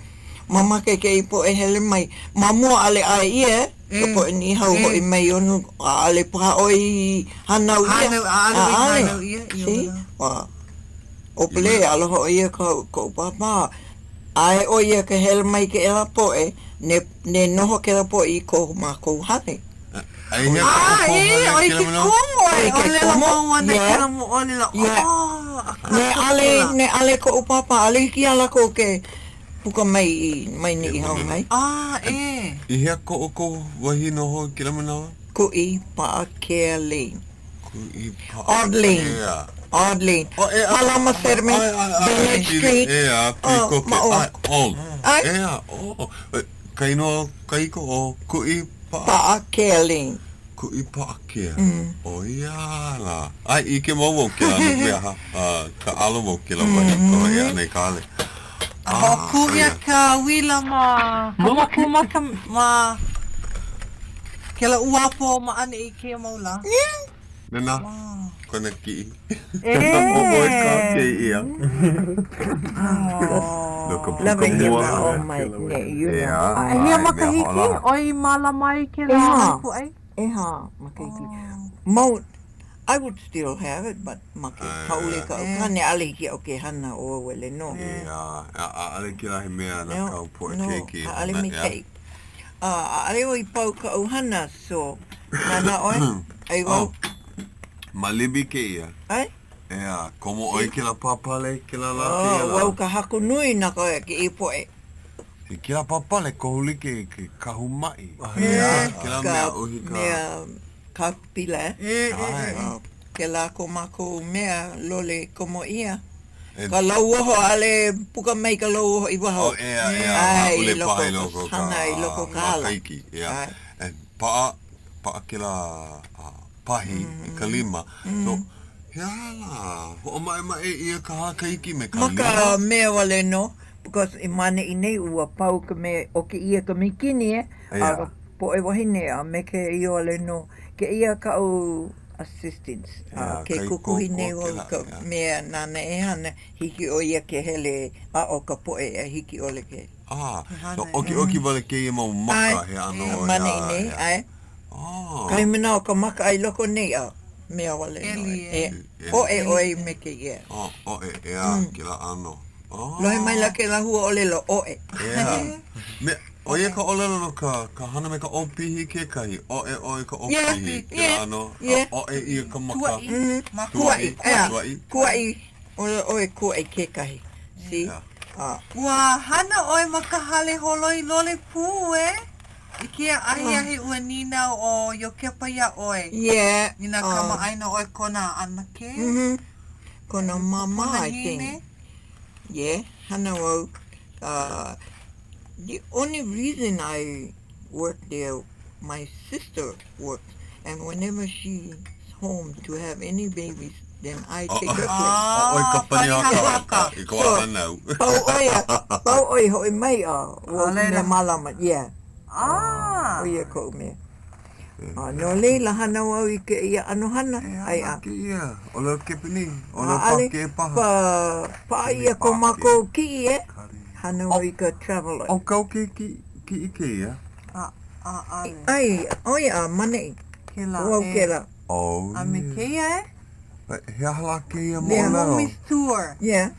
Mamake kēia poʻe hele mai. Ma mua ʻaʻole ʻae ʻia ka poʻe Niʻihau hoʻi mai i Honolulu. ʻAʻole paha ʻoe i hānau ʻia. Hānau, ʻaʻole i hānau ʻia. See? Ua ʻŌpele, aloha ʻo ia ka, koʻu pāpā. ʻAe ʻo ia ke hele mai kēlā poʻe, ne, ne noho kēlā poʻe i ko mākou hale. A i hea ko ʻoukou hale i kēlā manawa? ʻO i ke kumu ʻoe, I ke ʻōlelo kumu, mau ana yeah. kēlā moʻolelo. Yeah. Oh, akāka Ne ʻale, akula. ne ʻale koʻu pāpā, ʻaʻole hiki iā lākou ke puka mai i, mai Niʻihau mai. Ah, ʻē. I hea ko ʻoukou wahi noho i kēlā manawa? Kuʻi Paʻakea Lane. Kuʻi Odd Lane. Paʻakea. Odd Lane. Oh, ʻeā. Palama Settlement, ʻAe, ʻae, ʻae, Bennett Street. ʻEā, pili Oh, koke. ma ʻō ʻAe, aku. old. ʻAe. ʻEā, oh. Ka inoa kahiko ʻo Kuʻi Paʻa. Paʻakea Lane. Kuʻi Paʻakea. ʻO ia lā. ʻAe, ʻike mau wau kēlā no mea aha, ka ʻalo wau kēlā wahi ka hoʻi ʻana i ka hale. A hoʻokū ʻia ka uila ma ka ma ka ma kēlā uapo ma ʻaneʻi i kēia mau lā. Nena, kona kiʻi. E! ʻO ʻoe kā kēia. No ka puka Lawe ʻia mua ka ʻana. ʻo mai nei, you know. ʻEā, A ʻehia ʻae, mea makahiki hoʻolaha. ʻoe i mālama ai kēlā ʻEhā. hale kūʻai? ʻEhā makahiki. Mau, I would still have it, but make, hāʻule kaʻu kāne, ʻaʻole hiki iaʻu ke hana ʻo au wale nō. ʻEā, ʻaʻole kēlā he mea na No, kāu poʻe no, keiki e ʻaʻole hana, ʻeā. maikaʻi. A ʻaʻole wau i pau kaʻu hana, so nānā ʻoe, ʻai wau. Oh, ma Libby kēia. ʻAe. ʻEā, komo ʻoe i kēlā pāpale, kēlā lā kēia lā. Oh, wau ka haku nui na ka kēia poʻe. I kēlā pāpale, kohu like i ke kahu maʻi. ʻEā, kēlā mea uhi ka. Mea kahu pila, e? ʻAe. Kēlā ko mākou mea lole komo ʻia. Ka lauoho, ʻaʻole puka mai ka lauoho i waho. Oh, ʻeā, ʻeā, hāʻule paha i loko o ka hana i loko o ka hala. Makaiki, ʻeā. Paʻa, paʻa kēlā pahi i ka lima. So, he aha lā, hoʻomaʻemaʻe ʻia ka hala keiki me ka Ma lima? ka mea wale nō, because i maneʻi nei ua pau ka mea, ʻoki ʻia ka mīkini, e, a ka poʻe wahine a me kēia wale nō. Kēia kaʻu assistants, a ke kukuhi nei wau i ka mea nāna e hana, hiki ʻo ia ke hele aʻo ka poʻe a hiki ʻole ke. Ah, so ʻokiʻoki wale kēia mau maka, he ʻano, ʻAe, maneʻi nei, ʻae. Kahi manawa ka maka i loko nei a mea wale nō e ʻoʻe ʻoe me kēia. Oh, ʻoʻe, ʻeā, kēlā ʻano. Lohe maila kēlā huaʻōlelo ʻoʻe. ʻEā. Me, ʻo ia ka ʻōlelo no ka, ka hana me ka ʻōpihi kekahi, ʻoʻe ʻoe i ka ʻōpihi, kēlā ʻano, a ʻoʻe ʻia ka maka. Kuaʻi, ʻeā, kuaʻi, ʻoe kuaʻi kekahi, see? Ua hana ʻoe ma ka hale holoi lole pū, e? I kēia ahiahi ua nīnau ʻo Iokepa iā ʻoe. Yeah. Inā kamaʻāina ʻoe kona ʻanakē. Mm-hmm. Kona māmā, I think. Yeah, hana wau. Uh, the only reason I work there, my sister works, and whenever she's home to have any babies, then I take her place. ʻO ʻoe ka pani hakahaka i ka wā hānau. Pau ʻo ia, pau ʻo ia hoʻi mai a ua mea mālama, yeah. ʻO ia koʻu mea. A no laila, hana wau i kēia ʻano hana. E hana kēia, ʻōlelo Kepanī, ʻōlelo Pākē paha. Pa, paʻa ʻia ko mākou kiʻi, e. Hana wau i ka traveler. ʻO kāu keiki kiʻi kēia? ʻAʻole. ʻAe, ʻo ia a maneʻi. Kēlā, Wau kēlā. Oh, A me kēia, e? He aha lā kēia moʻolelo? Mommy's tour. Yeah.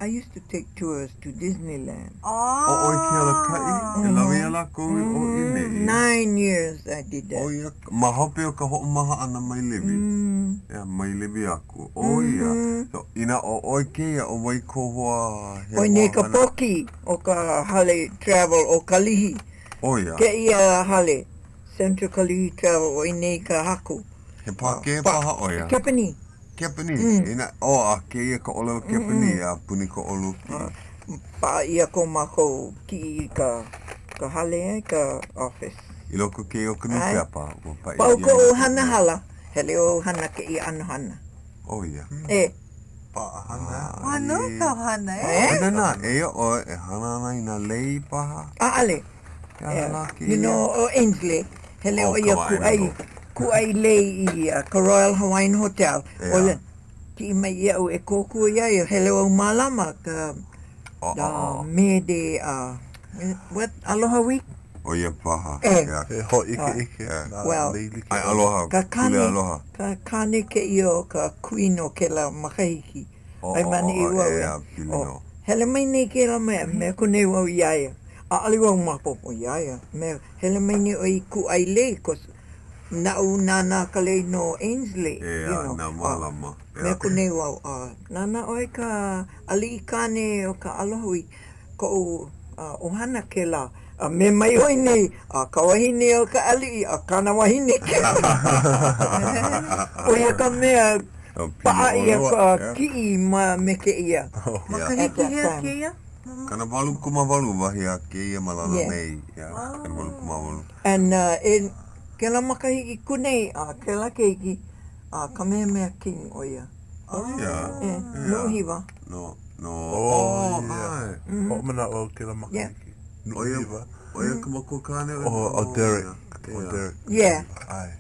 I used to take tours to Disneyland. ʻO ʻoe ke alakaʻi e lawe iā lākou i ʻō i ʻaneʻi. Nine years I did that. ʻO ia, ma hope o ka hoʻomaha ʻana mai Levi. Yeah, mai Levi aku. ʻO ia. So, inā ʻo ʻoe kēia, ʻo wai kou hoa he ʻO nei hoa ka hana? pōkī o ka hale travel o Kalihi. ʻO ia. Kēia hale, Central Kalihi Travel, ʻo i nei ka haku. He Pākē paha ʻo ia? Kepanī. Kepanī. Inā, oh, a kēia ka ʻōlelo Kepanī, a puni ka ʻolu kiʻi. Paʻa ʻia ko mākou kiʻi i ka, ka hale, i ka office. I loko kēia o ka nūpepa, ua paʻi ʻia. Pau koʻu hana hala, hele wau hana kēia ʻano hana. ʻO ia. E. Paʻahana. Ua nui kāu hana, e? Hana nā, eia ʻoe e hana ana i nā lei paha? ʻAʻole. You know, ʻo Ainsley, hele ʻo ia kūʻai, kūʻai lei i ka Royal Hawaiian Hotel. ʻO ia, kiʻi mai iaʻu e kōkua iā ia, hele wau mālama ka May Day, uh, what, Aloha Week? ʻO ia paha. E. He hōʻikeʻike nā lei like ʻole. Aloha, Ka pule aloha. Ka kāne kēia o ka queen o kēlā makahiki. ʻAe maneʻi wau e, oh, hele mai nei kēlā mea, mea aku nei wau iā ia. ʻAʻole wau maopopo iā ia. Mea, hele mai nei ʻoe i kūʻai lei, 'cause naʻu nānā ka lei no Ainsley, you know. ʻEā, na mālama. Mea aku nei wau, a nānā ʻoe ka aliʻi kāne o ka Aloha Week, koʻu ʻohana kēlā. A mea mai ʻoe nei, a ka wahine o ka aliʻi, a kāna wahine kēlā. ʻO ia ka mea paʻa ʻia ka kiʻi ma me kēia. Makahiki hea kēia? 88 wahi a kēia ma lalo nei, yeah, 88. And e kēlā makahiki ku nei, a kēlā keiki, a Kamehameha King ʻo ia. ʻO ia? E, Nuʻuhiwa. No, no. Oh, yeah. Hoʻomanaʻo au kēlā makahiki. Nuʻuhiwa. ʻO ia ka makuakāne o ʻO Derek. ʻO Derek. Yeah. ʻAe.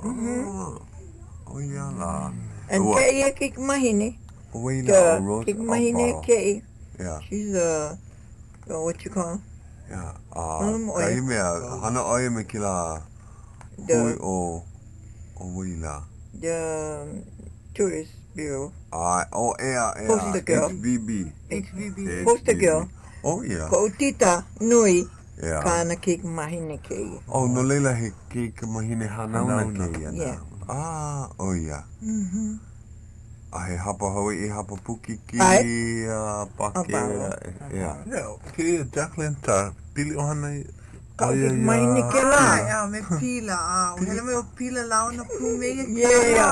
ʻO ia lā. And kēia keikumahine. ʻO wai lā ʻo Rose Keikumahine Alfaro. kēia. Yeah. She's a, what you call? Yeah. A kahi mea, hana ʻo ia me kēlā hui ʻo, ʻo wai lā? The Tourist Bureau. ʻAe, oh, ʻeā, ʻeā. Poster girl. HVB. HVB. Poster girl. Oh, yeah. Koʻu tita nui yeah. kāna keikumahine kēia. Oh, no laila he keikumahine hanauna kēia. Yeah. Ah, oh ia. Mm-hmm. A he hapa Hawaiʻi, hapa Pukiki, ʻAe. a Pākehā, ʻeā. Yeah, kēia Jacqueline Tar, pili ʻohana ʻo Kaʻu ia ke iā maine kēlā. ʻAe, a me Pila, a ua hele mai ʻo Pila launa pū me ia Yeah. kēlā.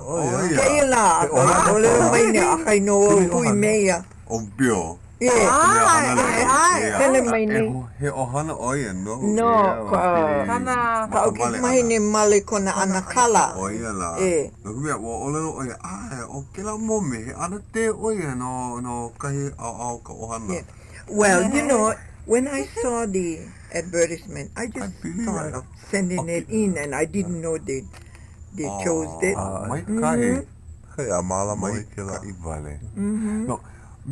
ʻO ia. Kēia lā, He ʻohana ʻōlelo kēlā. mai nei, ʻakahi nō au Pili hui ʻohana. me ia. ʻO Bill. Yeah. Mea ʻAe, hana ʻae, lei. ʻae. ʻEā. Hele mai nei. He ʻohana ʻo ia no. No, ʻEā, ka, pili Kana. kaʻu makamale ʻana. kaikamahine male kona ʻanakala. ʻO ia lā. E. No ka mea, ua ʻōlelo ʻo ia, ʻae, ʻo kēlā momi, he ʻanatē ʻo ia no, no kahi ʻaoʻao o ka ʻohana. Yeah. Well, you know, when I saw the advertisement, I just I believe thought it. of sending it in, and I didn't know they they chose it. Ah, maikaʻi. Kai a mālama i kēlā. Maikaʻi wale. No,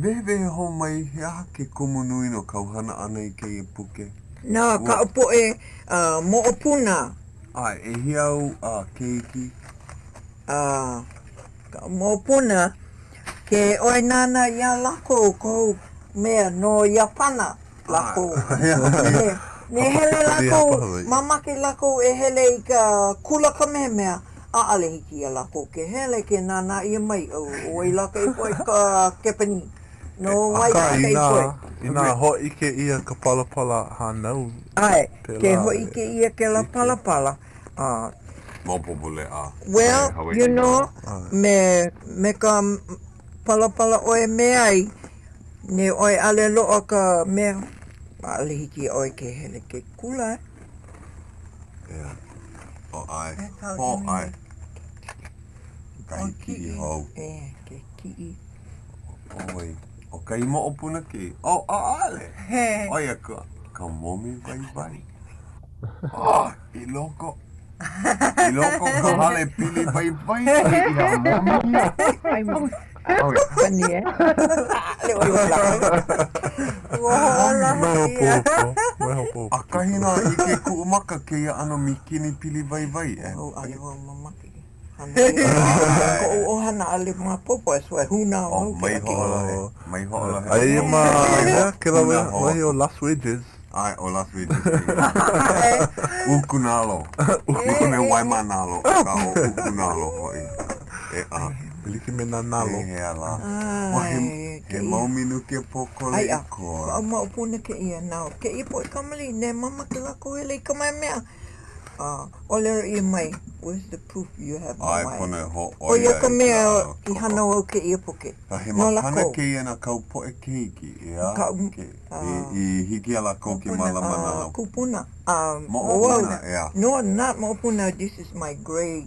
wehewehe hou mai, he aha ke kumu nui no kāu hana ʻana i kēia puke? Na kaʻu poʻe uh, moʻopuna, ʻAe, ʻehia āu uh, keiki? uh, kaʻu moʻopuna, ke ʻoe nānā iā lākou kohu mea no Iāpana lākou. Ne, ne hele lākou, mamake lākou e hele i ka kula Kamehameha, ʻaʻole hiki iā lākou ke hele ke nānā ʻia mai, ʻo wai lā ka poʻe ka Kepanī. No wai Akā, lā ka inā, poʻe. inā hōʻike ʻia ka palapala hānau, ʻAe, ke pēlā e hōʻike ʻia kēlā ʻike. palapala, a Maopopo leʻa. Well, He Hawaiʻi you know, nō. me, me ka palapala ʻoe me ai, ne ʻoe ʻaʻole loaʻa ka mea, ʻaʻole hiki iā ʻoe ke hele ke kula. ʻEā. ʻO ʻae. E kau Hō ʻimi ʻae. nei. Kahi kiʻi hou. E, ke kiʻi. ʻOi. ʻO kahi moʻopuna kēia. ʻO, ʻaʻole. He. ʻO ia ka, ka momi waiwai. Oh, i loko. I loko o ka hale pili waiwai kēia momi. Funny, eh? ʻAʻole ʻoe ola. Ua hoʻolaha Mai ʻia. hopohopo, mai hopohopo. ʻAkahi nō a ʻike kuʻu maka kēia ʻano mīkini pili waiwai. E. Oh, ʻaʻole wau mamake. Hana ʻia. Koʻu ʻohana ʻaʻole maopopo, that's why hūnā Oh, wau mai kēlā kēia. hoʻolohe. Mai hoʻolohe. Aia ma, mea, kēlā Hūnā hou. wahi o Las Wages. ʻAe, ʻo Las Vegas kēia. Uku nalo. Like me Waimānalo, akā ʻo uku nalo hoʻi. ʻEā. E like me nā nalo. E hea lā. Ua he, ʻAe, he kēia. mau minuke pōkole Ai i a, koa. kaʻu moʻopuna kēia now. Kēia poʻe kamaliʻi, ne mamake lākou hele i ka mea. A, ʻōlelo ʻia mai, where's the proof you have no ʻAe, wife? pono e hōʻoia ʻO ia ka i mea kēlā i hana au kēia puke. A he No makana lākou. kēia na kāu poʻe keiki, ʻeā? Kaʻu, Ke, a, i, i hiki iā lākou ke mālama a, nā kupuna, a, ʻo au, moʻopuna, ʻeā. no, not moʻopuna, this is my great,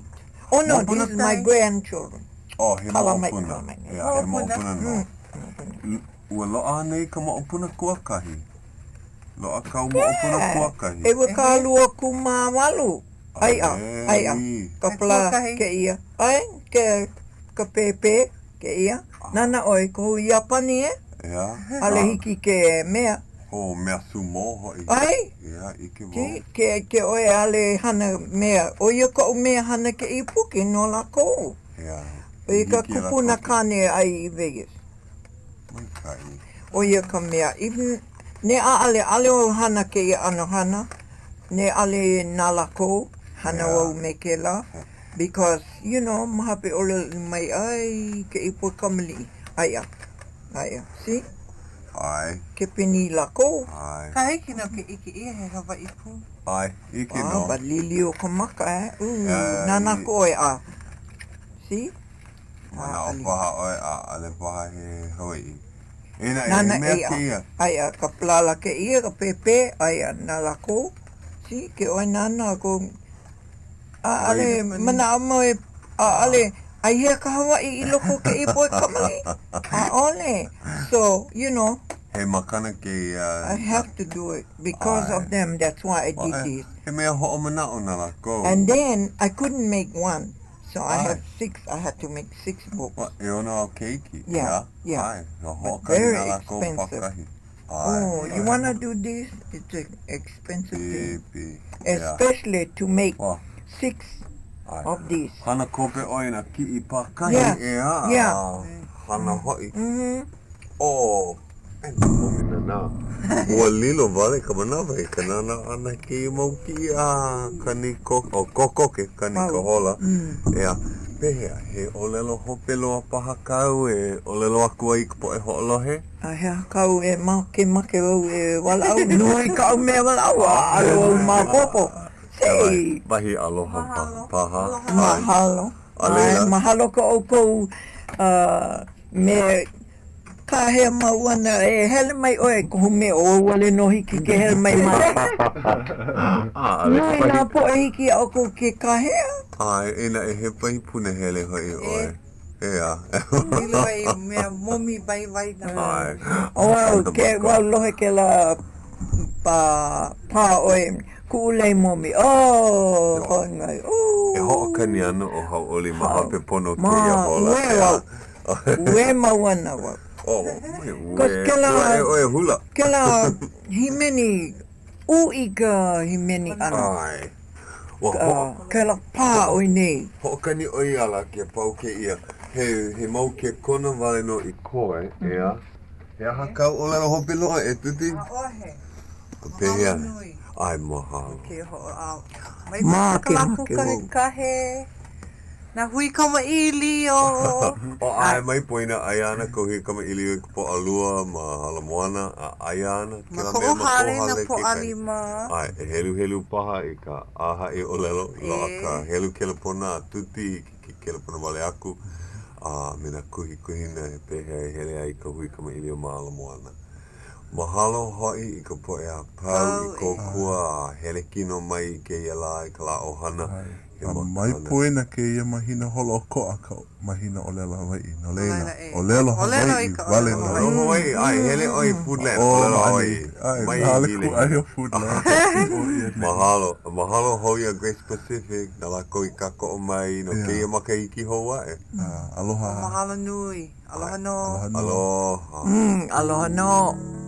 oh no, Moʻopuna this is my kai? grandchildren. Oh, he Kala mai, moʻopuna. kala mai. ʻEā, he Moʻopuna. moʻopuna nō. Mm. Ua loaʻa anei ka moʻopuna kuakahi? Loaʻa kāu moʻopuna Yeah. kuakahi? ʻEwakāluakūmāwalu. ʻAiʻa, ʻaiʻa, ʻAe. ka He pala kuakahi. kēia. ʻAe, ke, ka pēpē kēia. Nānā ʻoe, kohu Iāpani e? ʻEā. ʻAʻole hiki ke mea. Oh, mea sumo hoʻi. ʻAe. ʻEā, ʻike wau. Ke, ke, ke ʻoe ʻaʻole hana mea. ʻO ia koʻu mea hana kēia puke no lākou. ʻEā. ʻO ia ka Hiki iā lākou kupuna ke- kāne ʻai i Vegas. Maikaʻi. ʻO ia ka mea. Even, ne ʻaʻale, ʻaʻole wau hana kēia ʻano hana. Ne ʻaʻole na lākou, hana Yeah. wau me kēlā. Because, you know, ma hope ʻōlelo mai, ai, kēia poʻe kamaliʻi. ʻAiʻa, ʻaiʻa. See? ʻAe. Kepanī lākou. ʻAe. Ka hiki nō ke ʻike ʻia he Hawaiʻi pū. ʻAe, ʻike Ah, nō. but lilio ka maka, eh? Ooh, ʻAe. nānā aku ʻoe a. See? Manaʻo ʻAʻole. paha ʻoe, ʻaʻole paha he Hawaiʻi. E naʻe, he Nānā mea ʻeia. kēia. ʻAiʻa, ka palala kēia, ka pēpē, ʻaiʻa, na lākou. See, ke ʻoe nānā aku. ʻAʻole, manaʻo mai, ʻaʻole, aia ka Hawaiʻi i loko o kēia poʻe kamaliʻi? ʻAʻole. So, you know. He makana kēia. I have to do it because ʻAe. of them. That's why I did ʻAe, this. He mea hoʻomanaʻo na lākou. And then I couldn't make one. So I ʻAe. have six, I had to make six books. Ua, ʻeono āu keiki. Yeah, ʻEā? yeah. ʻAe, no But hoʻokahi very na lākou expensive. pākahi. ʻAe. Oh, you want to do this? It's an expensive thing. Pipi. ʻEā. Especially to make Ua, six ʻae. of these. Hana kope ʻoe nā kiʻi pākahi, Yeah, ʻeā? yeah. Hana hoʻi. Mm-hmm. Oh, e nā momi nānā. Ua lilo wale ka manawa i ka nānā ʻana i kēia mau kiʻi a kani ko, oh, kokoke kani Pau. ka hola. Mm. ʻEā. Pehea, he ʻōlelo hope loa paha kāu e ʻōlelo aku ai i ka poʻe hoʻolohe? A he aha kāu e makemake wau e walaʻau? Nui kaʻu mea walaʻau, ʻaʻole wau maopopo. Sei! Wahi aloha paha. Mahalo. ʻAe, mahalo ko ʻoukou me kāhea mau ʻana e hele mai ʻoe kohu mea ʻo au wale nō hiki ke hele mai ma Nui nā poʻe hiki iā ʻoukou ke kāhea. ʻAe, e naʻe he wahi punahele hoʻi ʻoe. ʻEā. Lilo ai i mea momi waiwai na. ʻAe. ʻO au, ke wau lohe kēlā pā ʻoe Kuʻu lei momi, oh, hoi mai, oh. E hoʻokani ana ʻo Hauʻoli ma hope pono o kēia hola, ʻeā. Uē wau, uē mau ana wau. Oh, uē, kua e ʻoe hula. Kēlā hīmeni, uʻi ka hīmeni ʻana. ʻAe. Ua hoʻo. Kēlā pā ʻoe nei. Hoʻokani ʻo ia ala ke pau kēia. He, he mau kekona wale nō i koe, ʻeā. He aha kāu ʻōlelo hope loa e Tuti? ʻAʻohe. Pehea? Mahalo nui. ʻAe, mahalo. Ke hoʻāʻo. Mai makemake lākou kahe kahe. Nā hui kamaʻilio. O ʻae mai poina aia ana ka hui kamaʻilio i ka Pōʻalua ma Ala Moana a aia ana Ma koʻu hale nā Pōʻalima. ʻAe, e heluhelu paha i ka ʻāhaʻiʻōlelo i loaʻa ka helu kelepona a Tuti i ke kelepona wale aku a me nā kuhikuhina he pehea e hele ai ka hui kamaʻilio ma Ala Moana. Mahalo hoʻi i ka poʻe a pau i kōkua a hele kino mai i kēia lā i ka lā ʻohana. He A mai makana. poina kēia mahina holoʻokoʻa ka mahina ʻōlelo Hawaiʻi, no laila, ʻōlelo Hawaiʻi wale nō. ʻōlelo Hawaiʻi, ʻae, hele ʻoe i Foodland, ʻO ʻōlelo ma Hawaiʻi. ʻaneʻi, ʻae, Mai ʻaʻole hili. kūʻai ʻo Foodland. ʻO ia nei. Mahalo, mahalo hou iā Grace Pacific, na lākou i kākoʻo mai no Yeah. kēia makahiki hou aʻe. Ah, aloha. Mahalo nui. Aloha nō. Aloha nō. Aloha. Aloha nō.